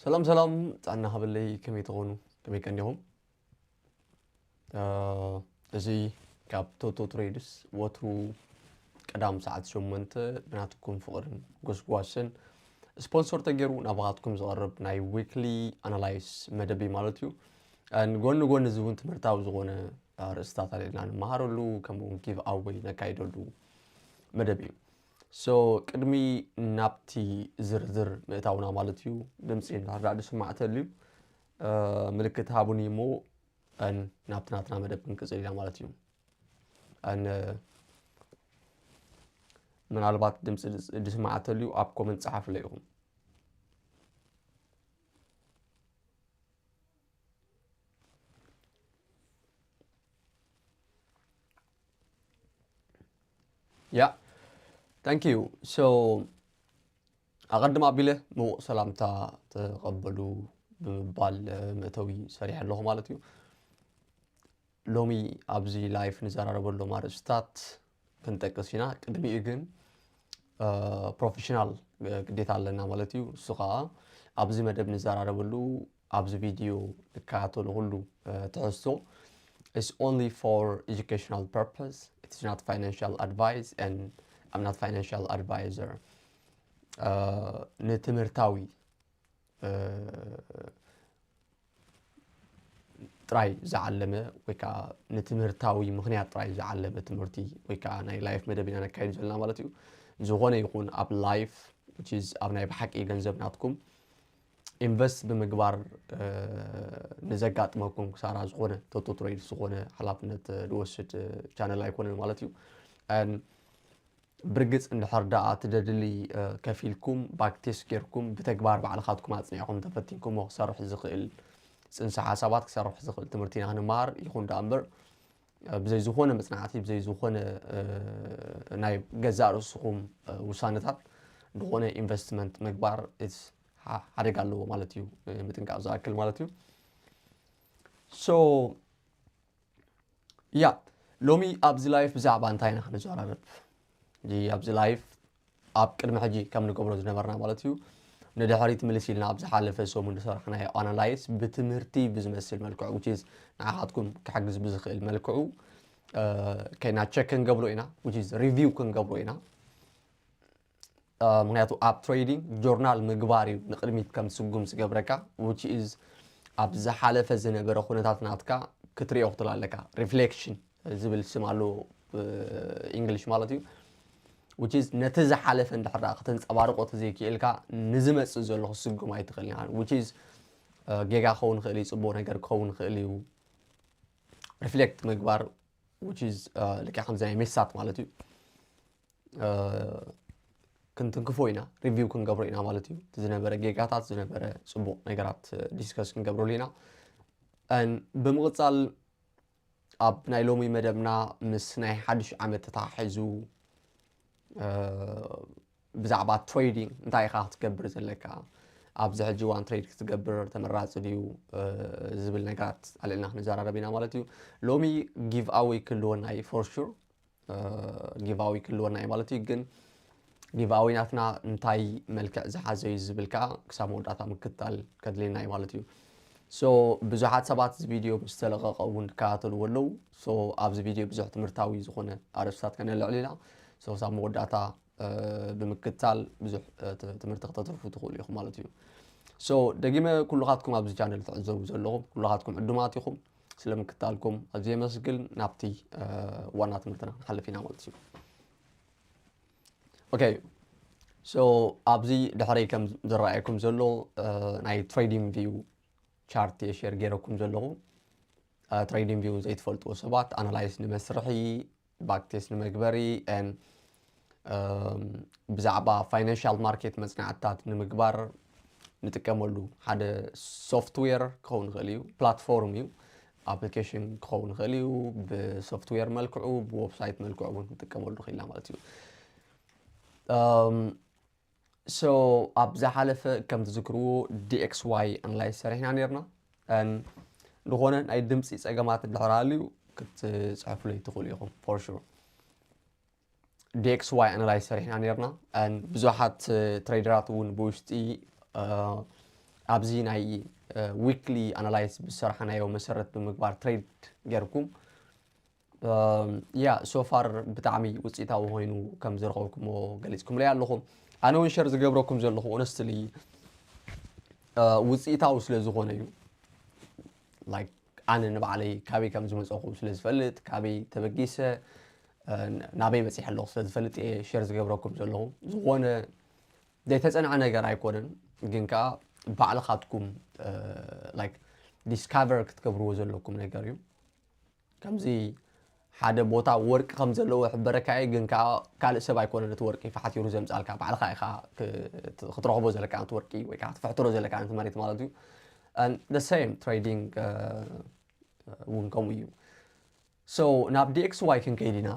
ሰላም ሰላም፣ ጥዕና ሃበለይ፣ ከመይ ትኾኑ? ከመይ ቀኒኹም? እ፣ እዚ ካብ ቶቶ ትሬድስ ወትሩ ቀዳም ሰዓት ሸሞንተ ብናትኩም ፍቕርን ጎስጓስን ስፖንሶር ተገይሩ ናባኻትኩም ዝቐርብ ናይ ዊክሊ ኣናላይስ መደብ እዩ ማለት እዩ። ን ጎኒ ጎኒ እዚ እውን ትምህርታዊ ዝኾነ ኣርእስታት ኣልዒልና ንመሃረሉ፣ ከምኡ እውን ጊቭ ኣዌይ ነካይደሉ መደብ እዩ። ሶ ቅድሚ ናብቲ ዝርዝር ምእታውና ማለት እዩ፣ ድምፂ እንድሕር ደኣ ዝስማዕ ተልዩ፣ እ፣ ምልክት ሃቡኒ እሞ፣ ን ናብቲ ናትና መደብ ክንቅፅል ኢና ማለት እዩ። ን ምናልባት ድምፂ ድስ-፣ ድስማዕ ተልዩ ኣብ ኮመንት ፀሓፉለይ ኢኹም። ያ፣ ታንክ ዩ። ሶ ኣቐድም ኣቢለ ምዉቕ ሰላምታ ተቐበሉ ብምባል፣ እ፣ መእተዊ ሰሪሐ ኣለኹ ማለት እዩ። ሎሚ ኣብዚ ላይፍ ንዘራረበሎም ኣርእስታት ክንጠቅስ ኢና። ቅድሚኡ ግን፣ እ፣ ፕሮፌሽናል፣ እ፣ ግዴታ ኣለና ማለት እዩ። እሱ ኸዓ ኣብዚ መደብ ንዘራረበሉ፣ ኣብዚ ቪድዮ ንከታተሎ ኩሉ፣ እ፣ ትሕዝቶ is only for educational purpose. It is not financial advice and I'm not financial advisor. እ፣ ንትምህርታዊ፣ እ፣ ጥራይ ዝዓለመ ወይ ከዓ ንትምህርታዊ ምኽንያት ጥራይ ዝዓለመ ትምህርቲ ወይ ከዓ ናይ ላይፍ መደብ ኢና ነካይድ ዘለና ማለት እዩ። ዝኾነ ይኹን ኣብ ላይፍ፣ which is ኣብ ናይ ብሓቂ ገንዘብ ናትኩም ኢንቨስት ብምግባር፣ እ፣ ንዘጋጥመኩም ክሳራ ዝኾነ ቶቶ ትሬድ ዝኾነ ሓላፍነት፣ እ፣ ዝወስድ፣ እ፣ ቻነል ኣይኮነን ማለት እዩ። ን ብርግጽ እንድሕር ደኣ ትደድሊ፣ እ፣ ከፊልኩም ባክ ቴስት ጌርኩም ብተግባር ባዕልኻትኩም ኣጽኒዕኹም ተፈቲንኩሞ ክሰርሕ ዝኽእል ጽንሰ ሓሳባት ክሰርሕ ዝኽእል ትምህርቲ ኢና ክንመሃር። ይኹን ደኣ እምበር፣ እ፣ ብዘይ ዝኾነ መጽናዕቲ፣ ብዘይ ዝኾነ፣ እ፣ ናይ ገዛእ ርእስኹም፣ እ፣ ውሳነታት ዝኾነ ኢንቨስትመንት ምግባር it's ሓ-፣ ሓደጋ ኣለዎ ማለት እዩ። እ፣ ምጥንቃቕ ዝኣክል ማለት እዩ። ሶ ያ፣ ሎሚ ኣብዚ ላይፍ ብዛዕባ እንታይ ኢና ክንዘራረብ? እዚ ኣብዚ ላይፍ ኣብ ቅድሚ ሕጂ ከም ንገብሮ ዝነበርና ማለት እዩ፣ ንድሕሪት ምልስ ኢልና ኣብ ዝሓለፈ ሰሙን ዝሰራሕናዮ ኣናላይስ ብትምህርቲ ብዝመስል መልክዑ፣ which is ንዓኻትኩም ክሕግዝ ብዝኽእል መልክዑ፣ እ፣ ከይና ቸክ ክንገብሮ ኢና፣ which is ሪቪው ክንገብሮ ኢና። እ፣ ምኽንያቱ ኣብ ትሬዲንግ ጆርናል ምግባር እዩ ንቕድሚት ከም ትስጉም ዝገብረካ፣ which is ኣብ ዝሓለፈ ዝነበረ ኩነታት ናትካ ክትሪኦ ክትል ኣለካ። ሪፍሌክሽን ዝብል ስም ኣሎ፣ እ፣ ኢንግሊሽ ማለት እዩ። Which is ነቲ ዝሓለፈ እንድሕር ደኣ ከተንጸባርቆ ተዘይክኢልካ ንዝመጽእ ዘሎ ክትስጉም ኣይትኽእልን ኢኻ። Which is፣ እ፣ ጌጋ ክኸውን ይኽእል እዩ፣ ጽቡቕ ነገር ክኸውን ይኽእል እዩ። ሪፍሌክት ምግባር፣ which is፣ እ፣ ልክዕ ከምዚ ናይ ሜሳት ማለት እዩ። እ፣ ክንትንክፎ ኢና፣ ሪቪው ክንገብሮ ኢና ማለት እዩ። እቲ ዝነበረ ጌጋታት፣ ዝነበረ ጽቡቕ ነገራት፣ እ፣ ዲስከስ ክንገብረሉ ኢና። ን-፣ ብምቕጻል ኣብ ናይ ሎሚ መደብና ምስ ናይ ሓድሽ ዓመት ተተሓሒዙ፣ እ፣ ብዛዕባ ትሬዲንግ እንታይ ኢኻ ክትገብር ዘለካ፣ ኣብዚ ሕጂ እዋን ትሬድ ክትገብር ተመራጺ ድዩ፣ እ፣ ዝብል ነገራት ኣልዕልና ክንዘራረብ ኢና ማለት እዩ። ሎሚ ጊቭ ኣዌይ ክህልወና እዩ ፎር ሹር። እ፣ ጊቭ ኣዌይ ክህልወና እዩ ማለት እዩ። ግን ጊቭ ኣዌይ ናትና እንታይ መልክዕ ዝሓዘ እዩ ዝብል ከኣ ክሳብ መወዳእታ ምክትታል ከድልየና እዩ ማለት እዩ። ሶ ብዙሓት ሰባት እዚ ቪድዮ ምስ ተለቐቐ እውን ይከታተልዎ ኣለዉ። ሶ ኣብዚ ቪድዮ ብዙሕ ትምህርታዊ ዝኾነ ኣርእስታት ከነልዕል ኢና። ሶ ክሳብ መወዳእታ፣ እ፣ ብምክትታል ብዙሕ፣ እ፣ ት-፣ ትምህርቲ ከተትርፉ ትኽእሉ ኢኹም ማለት እዩ። ሶ ደጊመ ኩልኻትኩም ኣብዚ ቻነል ትዕዘቡ ዘለኹም ኩልኻትኩም ዕዱማት ኢኹም። ስለ ምክትታልኩም ኣዝየ የመስግን። ናብቲ፣ እ፣ ዋና ትምህርትና ክንሓልፍ ኢና ማለት እዩ። ኦኬ፣ ሶ ኣብዚ ድሕረይ ከም ዝረኣየኩም ዘሎ፣ እ፣ ናይ ትሬዲንግ ቪው ቻርት እየ ሼር ገይረኩም ዘለኹ። እ፣ ትሬዲንግ ቪው ዘይትፈልጥዎ ሰባት ኣናላይስ ንመስርሒ፣ ባክ ቴስት ንመግበሪ፣ ን፣ እም፣ ብዛዕባ ፋይናንሻል ማርኬት መጽናዕትታት ንምግባር ንጥቀመሉ ሓደ ሶፍትዌር ክኸውን ይኽእል እዩ፣ ፕላትፎርም እዩ፣ ኣፕሊኬሽን ክኸውን ይኽእል እዩ። ብሶፍትዌር መልክዑ፣ ብዌብሳይት መልክዑ እውን ክንጥቀመሉ ንኽእል ኢና ማለት እዩ። እም፣ ሶ ኣብ ዝሓለፈ ከም ትዝክርዎ ዲ ኤክስ ዋይ ኣናላይዝ ሰሪሕና ነርና። ን-፣ ዝኾነ ናይ ድምፂ ጸገማት እንድሕር ሃልዩ ክትጽሕፉለይ ትኽእሉ ኢኹም ፎር ሹር። ዲ ኤክስ ዋይ ኣናላይዝ ሰሪሕና ነርና። ን-፣ ብዙሓት፣ እ፣ ትሬደራት እውን ብውሽጢ፣ እ፣ ኣብዚ ናይ weekly analysis ብዝሰራሕናዮ መሰረት ብምግባር trade ጌርኩም ያ so far ብጣዕሚ ውፅኢታዊ ኮይኑ ከም ዝረኸብኩሞ ገሊፅኩምለይ ኣለኹም። ኣነ እውን share ዝገብረኩም ዘለኹ honestly ውፅኢታዊ ስለ ዝኾነ እዩ። Like ኣነ ንባዕለይ ካበይ ከም ዝመፀኹ ስለ ዝፈልጥ፣ ካበይ ተበጊሰ ናበይ በፂሐ ኣለኹ ስለ ዝፈልጥ እየ share ዝገብረኩም ዘለኹ። ዝኾነ ዘይተፀንዐ ነገር ኣይኮነን፣ ግን ከዓ ባዕልኻትኩም like discover ክትገብርዎ ዘለኩም ነገር እዩ። ከምዚ ሓደ ቦታ ወርቂ ከም ዘለዎ ይሕበረካ እዩ፣ ግን ከዓ ካልእ ሰብ ኣይኮነን እቲ ወርቂ ፈሓቲሩ ዘምፃልካ፣ ባዕልኻ ኢኻ ክትረኽቦ ዘለካ ነቲ ወርቂ ወይ ከዓ ክትፈሕትሮ ዘለካ ነቲ መሬት ማለት እዩ። The same trading እውን ከምኡ እዩ። So ናብ D X Y ክንከይድ ኢና።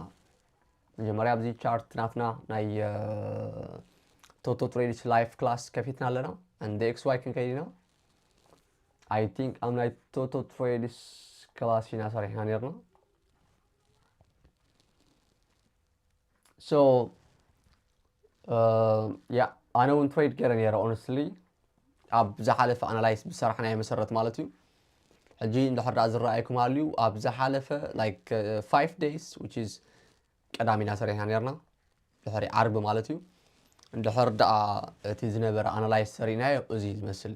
መጀመርያ ኣብዚ chart ናትና ናይ Toto Trades live class ከፊትና ኣለና። And D X Y ክንከይድ ኢና። I think ኣብ ናይ Toto Trades class ኢና ሰሪሕና ነርና። So yeah ኣነ እውን trade ገይረ ነይረ honestly ኣብ ዝሓለፈ analysis ብሰራሕናዮ መሰረት ማለት እዩ። ሕጂ እንድሕር ደኣ ዝረኣየኩም ኣልዩ ኣብ ዝሓለፈ like five days which is ቀዳሚና ሰሪሕና ነርና ድሕሪ ዓርቢ ማለት እዩ። እንድሕር ደኣ እቲ ዝነበረ analysis ሰሪእናዮ እዚ ዝመስል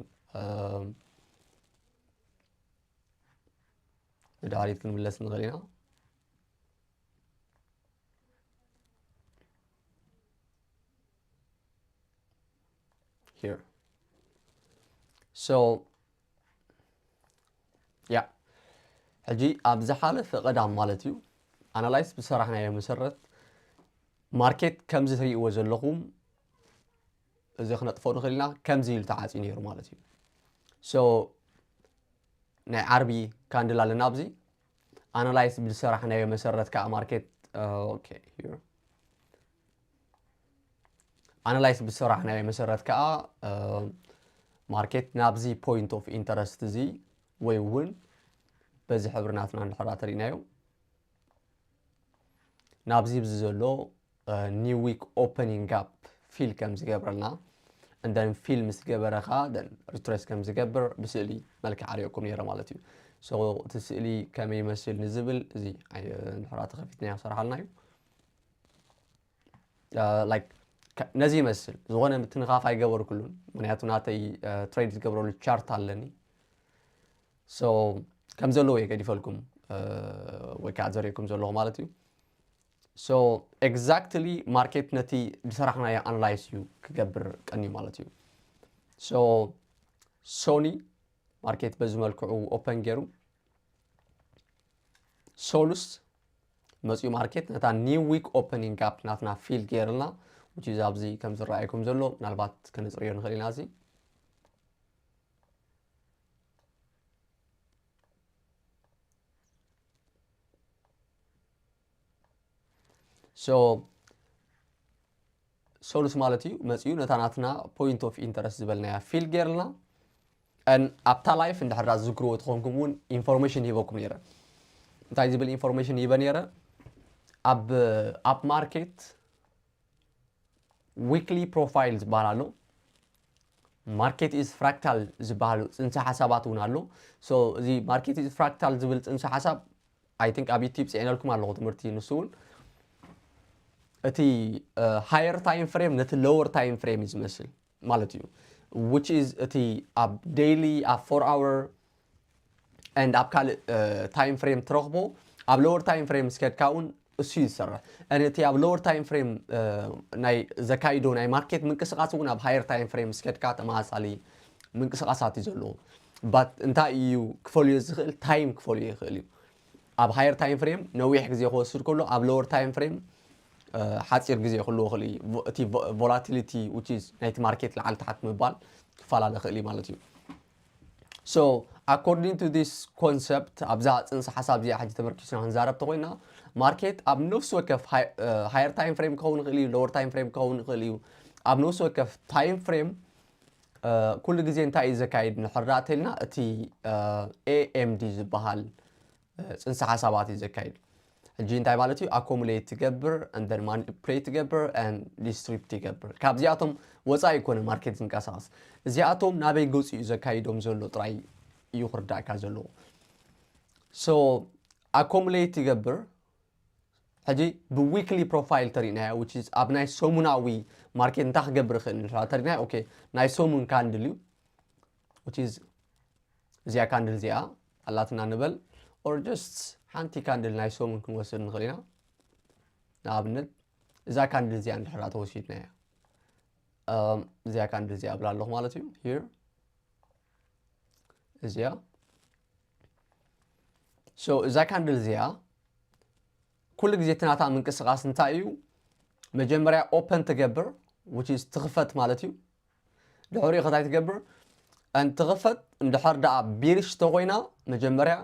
ንድሕሪት ክንምለስ ንኽእል ኢና። Here so yeah ሕጂ ኣብ ዝሓለፈ ቀዳም ማለት እዩ analysis ብሰራሕናዮ መሰረት market ከምዚ ትርእይዎ ዘለኹም እዚ ክነጥፎ ንኽእል ኢና። ከምዚ ኢሉ ተዓፅዩ ነይሩ ማለት እዩ። So ናይ ዓርቢ candle ኣለና ኣብዚ analysis ብዝሰራሕናዮ መሰረት ከዓ market okay here analysis ብዝሰራሕናዮ መሰረት ከዓ market ናብዚ point of interest እዚ ወይ እውን በዚ ሕብሪ ናትና እንድሕር ተሪእናዮ ናብዚ ብዚ ዘሎ new week opening gap fill ከም ዝገብረልና and then fill ምስ ገበረ ከዓ then retrace ከም ዝገብር ብስእሊ መልክዕ ኣርእየኩም ነይረ ማለት እዩ። So እቲ ስእሊ ከመይ ይመስል ንዝብል እዚ እንድሕር ተኸፊትና ይሰርሓልና እዩ። Like ነዚ ይመስል ዝኾነ ምትንኻፍ ኣይገበርኩሉን፣ ምክንያቱ ናተይ trade ዝገብረሉ chart ኣለኒ። So ከም ዘለዎ እየ ገዲፈልኩም ወይ ከዓ ዘርእየኩም ዘለኹ ማለት እዩ። So exactly market ነቲ ዝሰራሕናዮ analysis እዩ ክገብር ቀንዩ ማለት እዩ። So ሶኒ market በዚ መልክዑ open ገይሩ ሶሉስ መፅኡ market ነታ new week opening gap ናትና fill ገይርልና which is ኣብዚ ከም ዝረኣየኩም ዘሎ ምናልባት ከነፅርዮ ንኽእል ኢና እዚ so ሶሉስ ማለት እዩ መፅኡ ነታ ናትና point of interest ዝበልናያ fill ገይርልና and ኣብታ live እንድሕር ዝዝክርዎ ትኾንኩም እውን information ሂበኩም ነይረ። እንታይ ዝብል information ሂበ ነይረ? ኣብ ኣብ market weekly profile ዝበሃል ኣሎ። Market is fractal ዝበሃሉ ፅንሰ ሓሳባት እውን ኣሎ። So እዚ market is fractal ዝብል ፅንሰ ሓሳብ I think ኣብ YouTube ፅዒነልኩም ኣለኹ ትምህርቲ ንሱ እውን እቲ higher time frame ነቲ lower time frame እዩ ዝመስል ማለት እዩ። Which is እቲ ኣብ daily ኣብ four hour and ኣብ ካልእ time frame ትረኽቦ ኣብ lower time frame ስከድካ እውን እሱ እዩ ዝሰርሕ። And እቲ ኣብ lower time frame ናይ ዘካይዶ ናይ market ምንቅስቃስ እውን ኣብ higher time frame ስከድካ ተመሳሳሊ ምንቅስቃሳት እዩ ዘለዎ። But እንታይ እዩ ክፈልዮ ዝኽእል? Time ክፈልዮ ይኽእል እዩ። ኣብ higher time frame ነዊሕ ግዜ ክወስድ ከሎ ኣብ lower time frame ሓፂር ግዜ ክህልዎ ይኽእል እዩ። እቲ volatility which is ናይቲ market ላዕሊ ታሕት ምባል ክፈላለ ይኽእል እዩ ማለት እዩ። So according to this concept ኣብዛ ፅንሰ ሓሳብ እዚኣ ሕጂ ተመርኪስና ክንዛረብ ተኮይና market ኣብ ነፍሲ ወከፍ higher time frame ክኸውን ይኽእል እዩ፣ lower time frame ክኸውን ይኽእል እዩ። ኣብ ነፍሲ ወከፍ time frame ኩሉ ግዜ እንታይ እዩ ዘካይድ ንሕርዳእ ተልና እቲ A M D ዝበሃል ፅንሰ ሓሳባት እዩ ዘካይድ። ሕጂ እንታይ ማለት እዩ? Accumulate ትገብር and then manipulate ትገብር and distribute ትገብር። ካብዚኣቶም ወፃኢ ይኮነ ማርኬት ዝንቀሳቐስ። እዚኣቶም ናበይ ገፁ እዩ ዘካይዶም ዘሎ ጥራይ እዩ ክርዳእካ ዘለዎ። So accumulate ይገብር። ሕጂ ብ weekly profile ተሪእናዮ which is ኣብ ናይ ሰሙናዊ ማርኬት እንታይ ክገብር ይኽእል ንድሕራ ተሪእናዮ። ኦኬ፣ ናይ ሰሙን ካንድል እዩ which is እዚኣ ካንድል እዚኣ ኣላትና ንበል or just ሓንቲ ካንድል ናይ ሰሙን ክንወስድ ንኽእል ኢና። ንኣብነት እዛ ካንድል እዚኣ እንድሕራ ተወሲድናያ እዚኣ ካንድል እዚኣ እብላ ኣለኹ ማለት እዩ። Here እዚኣ so እዛ ካንድል እዚኣ ኩሉ ግዜ እቲ ናታ ምንቅስቃስ እንታይ እዩ? መጀመርያ ኦፐን ትገብር which is ትኽፈት ማለት እዩ። ድሕሪኡ ከታይ ትገብር? And ትኽፈት እንድሕር ደኣ ቢርሽ ተኮይና መጀመርያ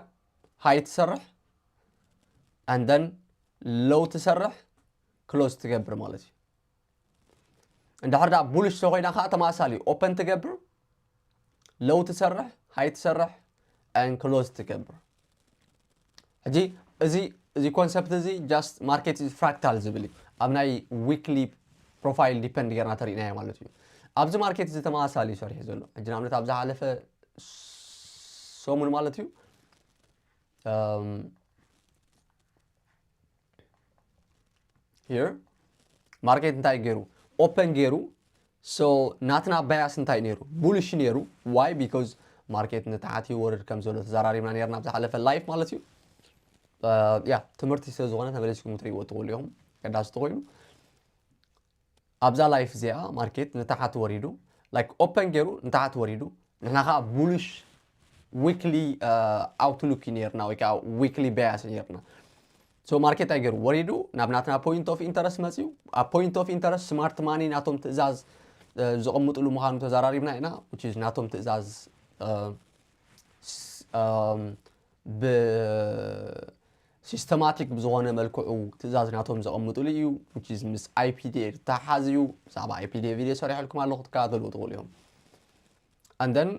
ሃይ ትሰርሕ and then ሎው ትሰርሕ ክሎዝ ትገብር ማለት እዩ። እንድሕር ደኣ ቡልሽ ተኮይና ከዓ ተመሳሳሊ ኦፐን ትገብር ሎው ትሰርሕ ሃይ ትሰርሕ and ክሎዝ ትገብር። ሕጂ እዚ እዚ ኮንሰፕት እዚ just market is fractal ዝብል እዩ። ኣብ ናይ weekly profile depend ጌርና ተሪእናዮ ማለት እዩ። ኣብዚ ማርኬት እዚ ተመሳሳሊ እዩ ሰሪሑ ዘሎ። ሕጂ ንኣብነት ኣብ ዝሓለፈ ሰሙን ማለት እዩ here ማርኬት እንታይ ገይሩ? ኦፐን ገይሩ። So ናትና ባያስ እንታይ ነይሩ? ቡልሽ ነይሩ። Why? Because ማርኬት ንታሕቲ ይወርድ ከም ዘሎ ተዘራሪብና ነርና ኣብ ዝሓለፈ ላይፍ ማለት እዩ። ያ ትምህርቲ ስለ ዝኾነ ተመሊስኩም ትሪእዎ ትኽእሉ ኢኹም። ቀዳሲ ተኮይኑ ኣብዛ ላይፍ እዚኣ ማርኬት ንታሓት ወሪዱ like ኦፐን ገይሩ ንታሓት ወሪዱ ንሕና ከዓ ቡልሽ weekly outlook እዩ ነርና ወይ ከዓ weekly bias ነርና። So ማርኬት ኣይገይሩ ወሪዱ ናብ ናትና point of interest መፅዩ። ኣብ point of interest smart money ናቶም ትእዛዝ ዘቐምጥሉ ምዃኑ ተዘራሪብና ኢና። Which is ናቶም ትእዛዝ ብ systematic ብዝኾነ መልክዑ ትእዛዝ ናቶም ዘቐምጥሉ እዩ። Which is ምስ I P D A ዝተሓዝ እዩ። ብዛዕባ I P D A ቪድዮ ሰሪሐልኩም ኣለኹ ክትከታተልዎ ትኽእሉ እዮም። And then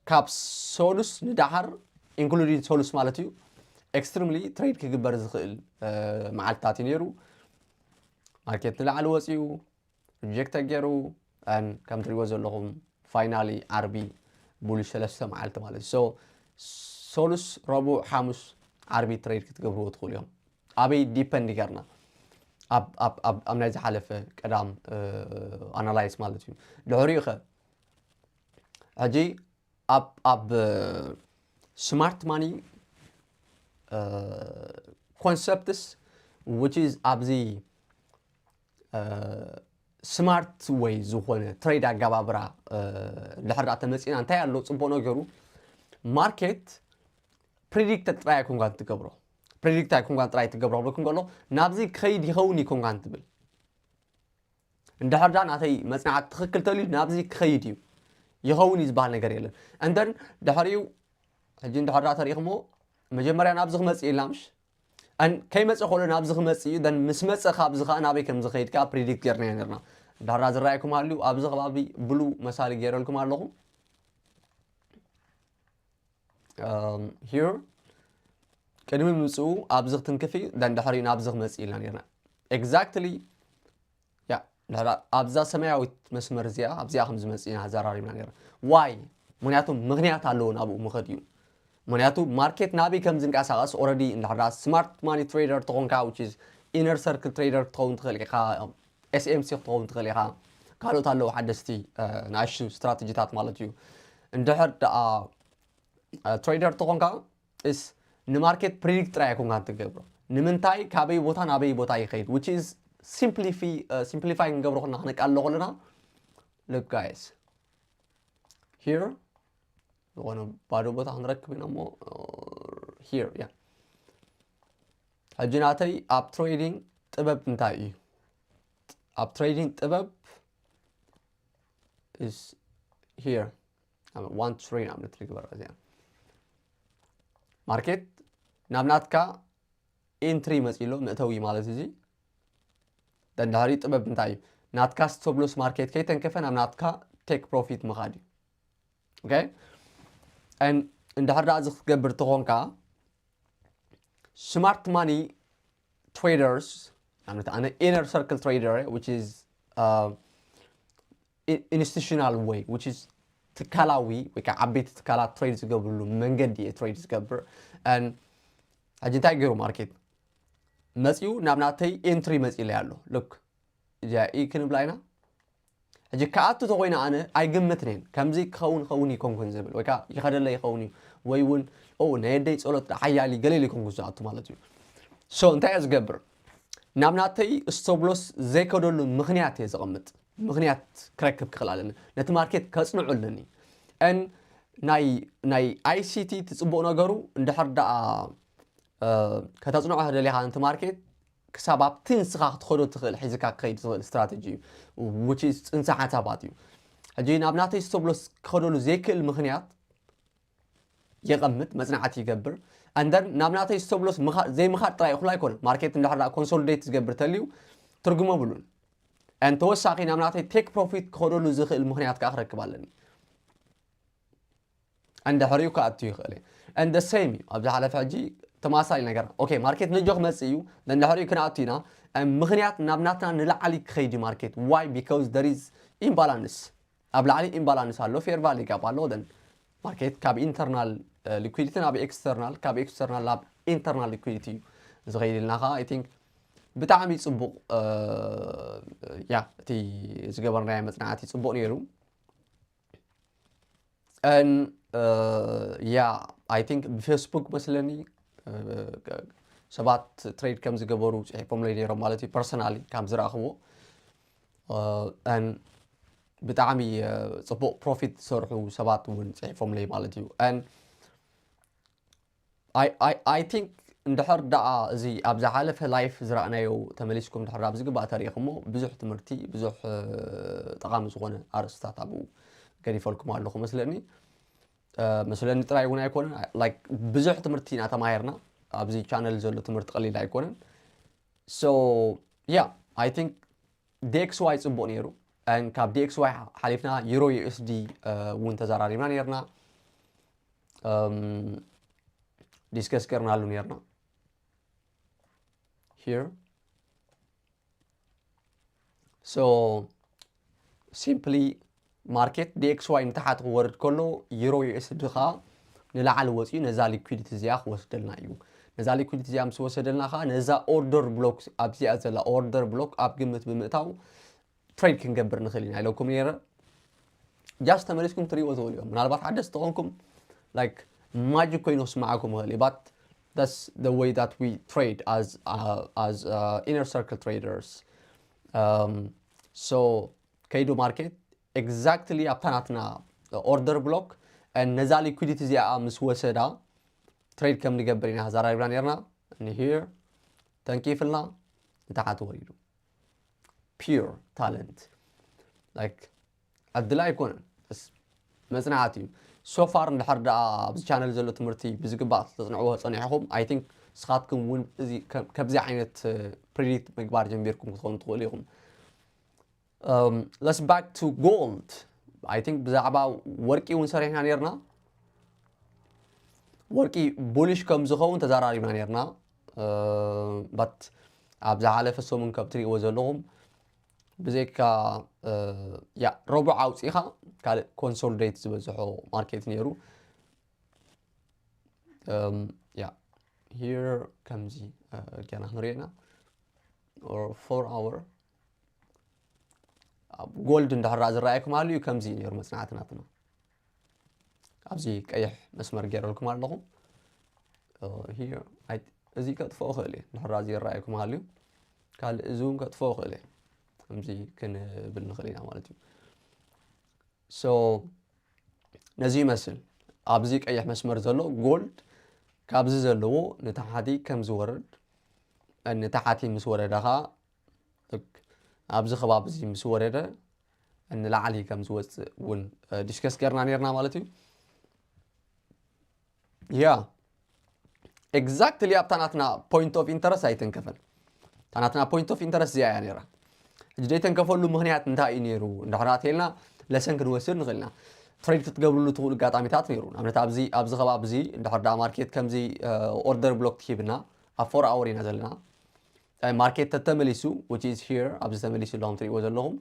ካብ ሶሉስ ንዳሓር including ሶሉስ ማለት እዩ extremely trade ክግበር ዝኽእል መዓልትታት እዩ ነይሩ። ማርኬት ንላዕሊ ወፂኡ ሪጀክት ተገይሩ and ከም ትሪእዎ ዘለኹም ፋይናሊ ዓርቢ ቡልሽ ሰለስተ መዓልቲ ማለት እዩ። So ሶሉስ ረቡዕ ሓሙስ ዓርቢ ትሬድ ክትገብርዎ ትኽእሉ እዮም። ኣበይ ዲፐንድ ይገርና ኣብ ናይ ዝሓለፈ ቀዳም ኣናላይዝ ማለት እዩ። ድሕሪኡ ኸ ሕጂ ኣብ ኣብ ስማርት ማኒ ኮንሰፕትስ which is ኣብዚ ስማርት ወይ ዝኾነ ትሬድ ኣገባብራ ድሕር ዳ ተመፂና እንታይ ኣሎ ፅቡቅ ነገሩ ማርኬት ፕሪዲክት ጥራይ ኣይኮንካን ትገብሮ። ፕሪዲክት ኣይኮንካን ጥራይ ትገብሮ ክብለኩም ከሎ ናብዚ ክኸይድ ይኸውን ይኮንካን ትብል። እንድሕር ዳ ናተይ መፅናዕቲ ትኽክል ተልዩ ናብዚ ክኸይድ እዩ ይኸውን እዩ ዝበሃል ነገር የለን። እንደን ድሕሪኡ ሕጂ እንድሕር ዳ ተሪእኹሞ መጀመርያ ናብዚ ክመፅእ ኢልና ምሽ ከይመፀ ከሎ ናብዚ ክመፅእ እዩ። ደን ምስ መፀ ካብዚ ከዓ ናበይ ከም ዝኸይድ ከዓ ፕሪዲክት ጌርናዮ ነርና። እንድሕር ዳ ዝረኣየኩም ሃልዩ ኣብዚ ከባቢ ብሉ መሳሊ ገይረልኩም ኣለኹ። ሂር ቅድሚ ምምፅኡ ኣብዚ ክትንክፍ እዩ። ደን ድሕሪኡ ናብዚ ክመፅእ ኢልና ነርና። ኤግዛክትሊ ያ ድሕሪ ኣብዛ ሰማያዊት መስመር እዚኣ ኣብዚኣ ከም ዝመፅእ ኢና ዘራሪብና ነርና። ዋይ? ምክንያቱ ምክንያት ኣለዎ ናብኡ ምኸድ እዩ። ምክንያቱ ማርኬት ናበይ ከም ዝንቀሳቐስ ኦረዲ እንድሕር ስማርት ማኒ ትሬደር ተኾንካ which is ኢነር ሰርክል ትሬደር ክትኸውን ትኽእል ኢኻ። S M C ክትኸውን ትኽእል ኢኻ። ካልኦት ኣለዉ ሓደስቲ ንኣሽቱ ስትራተጂታት ማለት እዩ። እንድሕር ደኣ ትሬደር ተኾንካ እስ ንማርኬት ፕሪዲክት ጥራይ ኣይኮንካን ትገብሮ። ንምንታይ ካበይ ቦታ ናበይ ቦታ ይኸይድ which is simplify simplify ክንገብሮ ከና ክነቃሎ ከለና look guys here ዝኾነ ባዶ ቦታ ክንረክብ ኢና እሞ here ያ ሕጂ ናተይ ኣብ ትሬዲንግ ጥበብ እንታይ እዩ? ኣብ ትሬዲንግ ጥበብ is here one three ንኣብነት ንግበራ እዚኣ ማርኬት ናብ ናትካ ኢንትሪ መፂሎ መእተዊ ማለት እዚ ደንድሕሪ ጥበብ እንታይ እዩ? ናትካ ስቶፕ ሎስ ማርኬት ከይተንከፈ ናብ ናትካ ቴክ ፕሮፊት ምኻድ እዩ። ኦኬ እንድሕር ደኣ እዚ ክትገብር ተኾንካ smart money traders ንኣብነት ኣነ inner circle trader which is uh, institutional way which is ትካላዊ ወይ ከዓ ዓበይቲ ትካላት trade ዝገብርሉ መንገዲ እየ trade ዝገብር ሕጂ እንታይ ገይሩ ማርኬት መፂኡ ናብ ናተይ entry መፂለይ ኣሎ look ጃኢ ክንብላ ኢና ሕጂ ክኣቱ ተኮይነ ኣነ ኣይግምትን እየን ከምዚ ክኸውን ኸውን ይኮንኩን ዝብል ወይ ከዓ ይኸደለ ይኸውን እዩ ወይ እውን ኦ ናይ ኣደይ ፀሎት ሓያሊ ገለ ኢለ ይኮንኩን ዝኣቱ ማለት እዩ so እንታይ እየ ዝገብር ናብ ናተይ stop loss ዘይከደሉ ምክንያት እየ ዘቐምጥ ምክንያት ክረክብ ክኽእል ኣለኒ ነቲ ማርኬት ከፅንዑ ኣለኒ ን ናይ ናይ ICT ትፅቡቕ ነገሩ እንድሕር ደኣ ከተፅንዖ ደሊኻ ነቲ ማርኬት ክሳብ ኣብቲ ንስኻ ክትኸዶ ትኽእል ሒዝካ ክኸይድ ትኽእል strategy እዩ which is ፅንሰ ሓሳባት እዩ ሕጂ ናብ ናተይ stop loss ክኸደሉ ዘይክእል ምክንያት የቐምጥ መፅናዕቲ ይገብር and then ናብ ናተይ stop loss ዘይምኻድ ጥራይ እኹል ኣይኮነ ማርኬት እንድሕር consolidate ዝገብር ተልዩ ትርጉም የብሉን and ተወሳኺ ናብ ናተይ take profit ክኸደሉ ዝኽእል ምክንያት ከዓ ክረክብ ኣለኒ እንድሕሪኡ ክኣቱ ይኽእል እየ and the same እዩ ኣብ ዝሓለፈ ሕጂ ተማሳሊ ነገር okay ማርኬት ነጆ ክመፅእ እዩ እንድሕሪኡ ክንኣቱ ኢና ምክንያት ናብ ናትና ንላዕሊ ክኸይድ እዩ ማርኬት why because there is imbalance ኣብ ላዕሊ imbalance ኣሎ fair value gap ኣሎ then ማርኬት ካብ internal liquidity ናብ external ካብ external ናብ internal liquidity እዩ ዝኸይድ ኢልና ከዓ I think ብጣዕሚ ፅቡቕ ያ እቲ ዝገበርናዮ መፅናዕቲ ፅቡቕ ነይሩ and yeah I think ብፌስቡክ መስለኒ ሰባት trade ከም ዝገበሩ ፅሒፎምለይ ነይሮም ማለት እዩ personally ካብ ዝረኣኽዎ and ብጣዕሚ ፅቡቕ profit ዝሰርሑ ሰባት እውን ፅሒፎምለይ ማለት እዩ and I, I, I think እንድሕር ደኣ እዚ ኣብ ዝሓለፈ live ዝረኣናዮ ተመሊስኩም እንድሕር ኣብ ዝግባእ ተሪእኹሞ ብዙሕ ትምህርቲ ብዙሕ ጠቓሚ ዝኾነ ኣርእስታት ኣብኡ ገዲፈልኩም ኣለኹ መስለኒ መስለኒ ጥራይ እውን ኣይኮነን like ብዙሕ ትምህርቲ ኢና ተማሂርና ኣብዚ channel ዘሎ ትምህርቲ ቀሊል ኣይኮነን so yeah I think DXY ፅቡቕ ነይሩ and ካብ DXY ሓሊፍና Euro USD እውን ተዘራሪብና ነርና discuss ገርናሉ ነርና here so simply market DXY ንታሓት ክወርድ ከሎ Euro USD ከዓ ንላዕሊ ወፂኡ ነዛ liquidity እዚኣ ክወስደልና እዩ ነዛ liquidity እዚኣ ምስ ወሰደልና ከዓ ነዛ order block ኣብዚኣ ዘላ order block ኣብ ግምት ብምእታው trade ክንገብር ንኽእል ኢና ኢለኩም ነይረ just ተመሊስኩም ትሪእዎ ትኽእሉ እዮም ምናልባት ሓደስ ተኾንኩም like magic ኮይኑ ክስማዓኩም ይኽእል እዩ but that's the way that we trade as uh, as uh, inner circle traders um, so ከይዱ market exactly ኣብታ ናትና order block ነዛ liquidity እዚኣ ምስ ወሰዳ trade ከም ንገብር ኢና ተዘራሪብና ነርና here ተንኪፍልና ንታሓት ወሪዱ pure talent like ዕድል ኣይኮነን መፅናዕቲ እዩ so far እንድሕር ደኣ ኣብዚ channel ዘሎ ትምህርቲ ብዝግባእ ተፅንዕዎ ፀኒሕኹም I think ስኻትኩም እውን እዚ ከብዚ ዓይነት predict ምግባር ጀሚርኩም ክትኾኑ ትኽእሉ ኢኹም let's back to gold I think ብዛዕባ ወርቂ እውን ሰሪሕና ነርና ወርቂ bullish ከም ዝኸውን ተዘራሪብና ነርና but ኣብ ዝሓለፈ ሰሙን ከም ትሪእዎ ዘለኹም ብዘይካ ያ ረቡዕ ኣውፂኻ ካልእ consolidate ዝበዝሖ market ነይሩ ያ here ከምዚ ገና ክንሪኦ ኢና four hour gold እንድሕር ዝረኣየኩም ኣሎ እዩ ከምዚ ነይሩ መፅናዕቲ ናትና ኣብዚ ቀይሕ መስመር ገይረልኩም ኣለኹ እዚ ከጥፍኦ ክእል እየ እንድሕር እዚ ይረኣየኩም ኣሎ እዩ ካልእ እዚ እውን ከጥፍኦ ክእል እየ ከምዚ ክንብል ንኽእል ኢና ማለት እዩ so ነዚ ይመስል ኣብዚ ቀይሕ መስመር ዘሎ gold ካብዚ ዘለዎ ንታሓቲ ከም ዝወርድ ንታሓቲ ምስ ወረደ ከዓ ኣብዚ ከባቢ እዚ ምስ ወረደ ንላዕሊ ከም ዝወፅእ እውን discuss ገርና ነርና ማለት እዩ ያ exactly ኣብታ ናትና point of interest ኣይተንከፈን እታ ናትና point of interest እዚኣ እያ ነራ ሕጂ ዘይተንከፈሉ ምክንያት እንታይ እዩ ነይሩ እንድሕር ተልና lesson ክንወስድ ንኽእል ኢና trade ክትገብርሉ ትኽእሉ ኣጋጣሚታት ነይሩ ንኣብነት ኣብዚ ኣብዚ ከባቢ እዚ እንድሕር ደኣ market ከምዚ order block ትሂብና ኣብ four hour ኢና ዘለና። ማርኬት ተተመሊሱ which is here ኣብዚ ተመሊሱ ኣለኹም ትሪእዎ ዘለኹም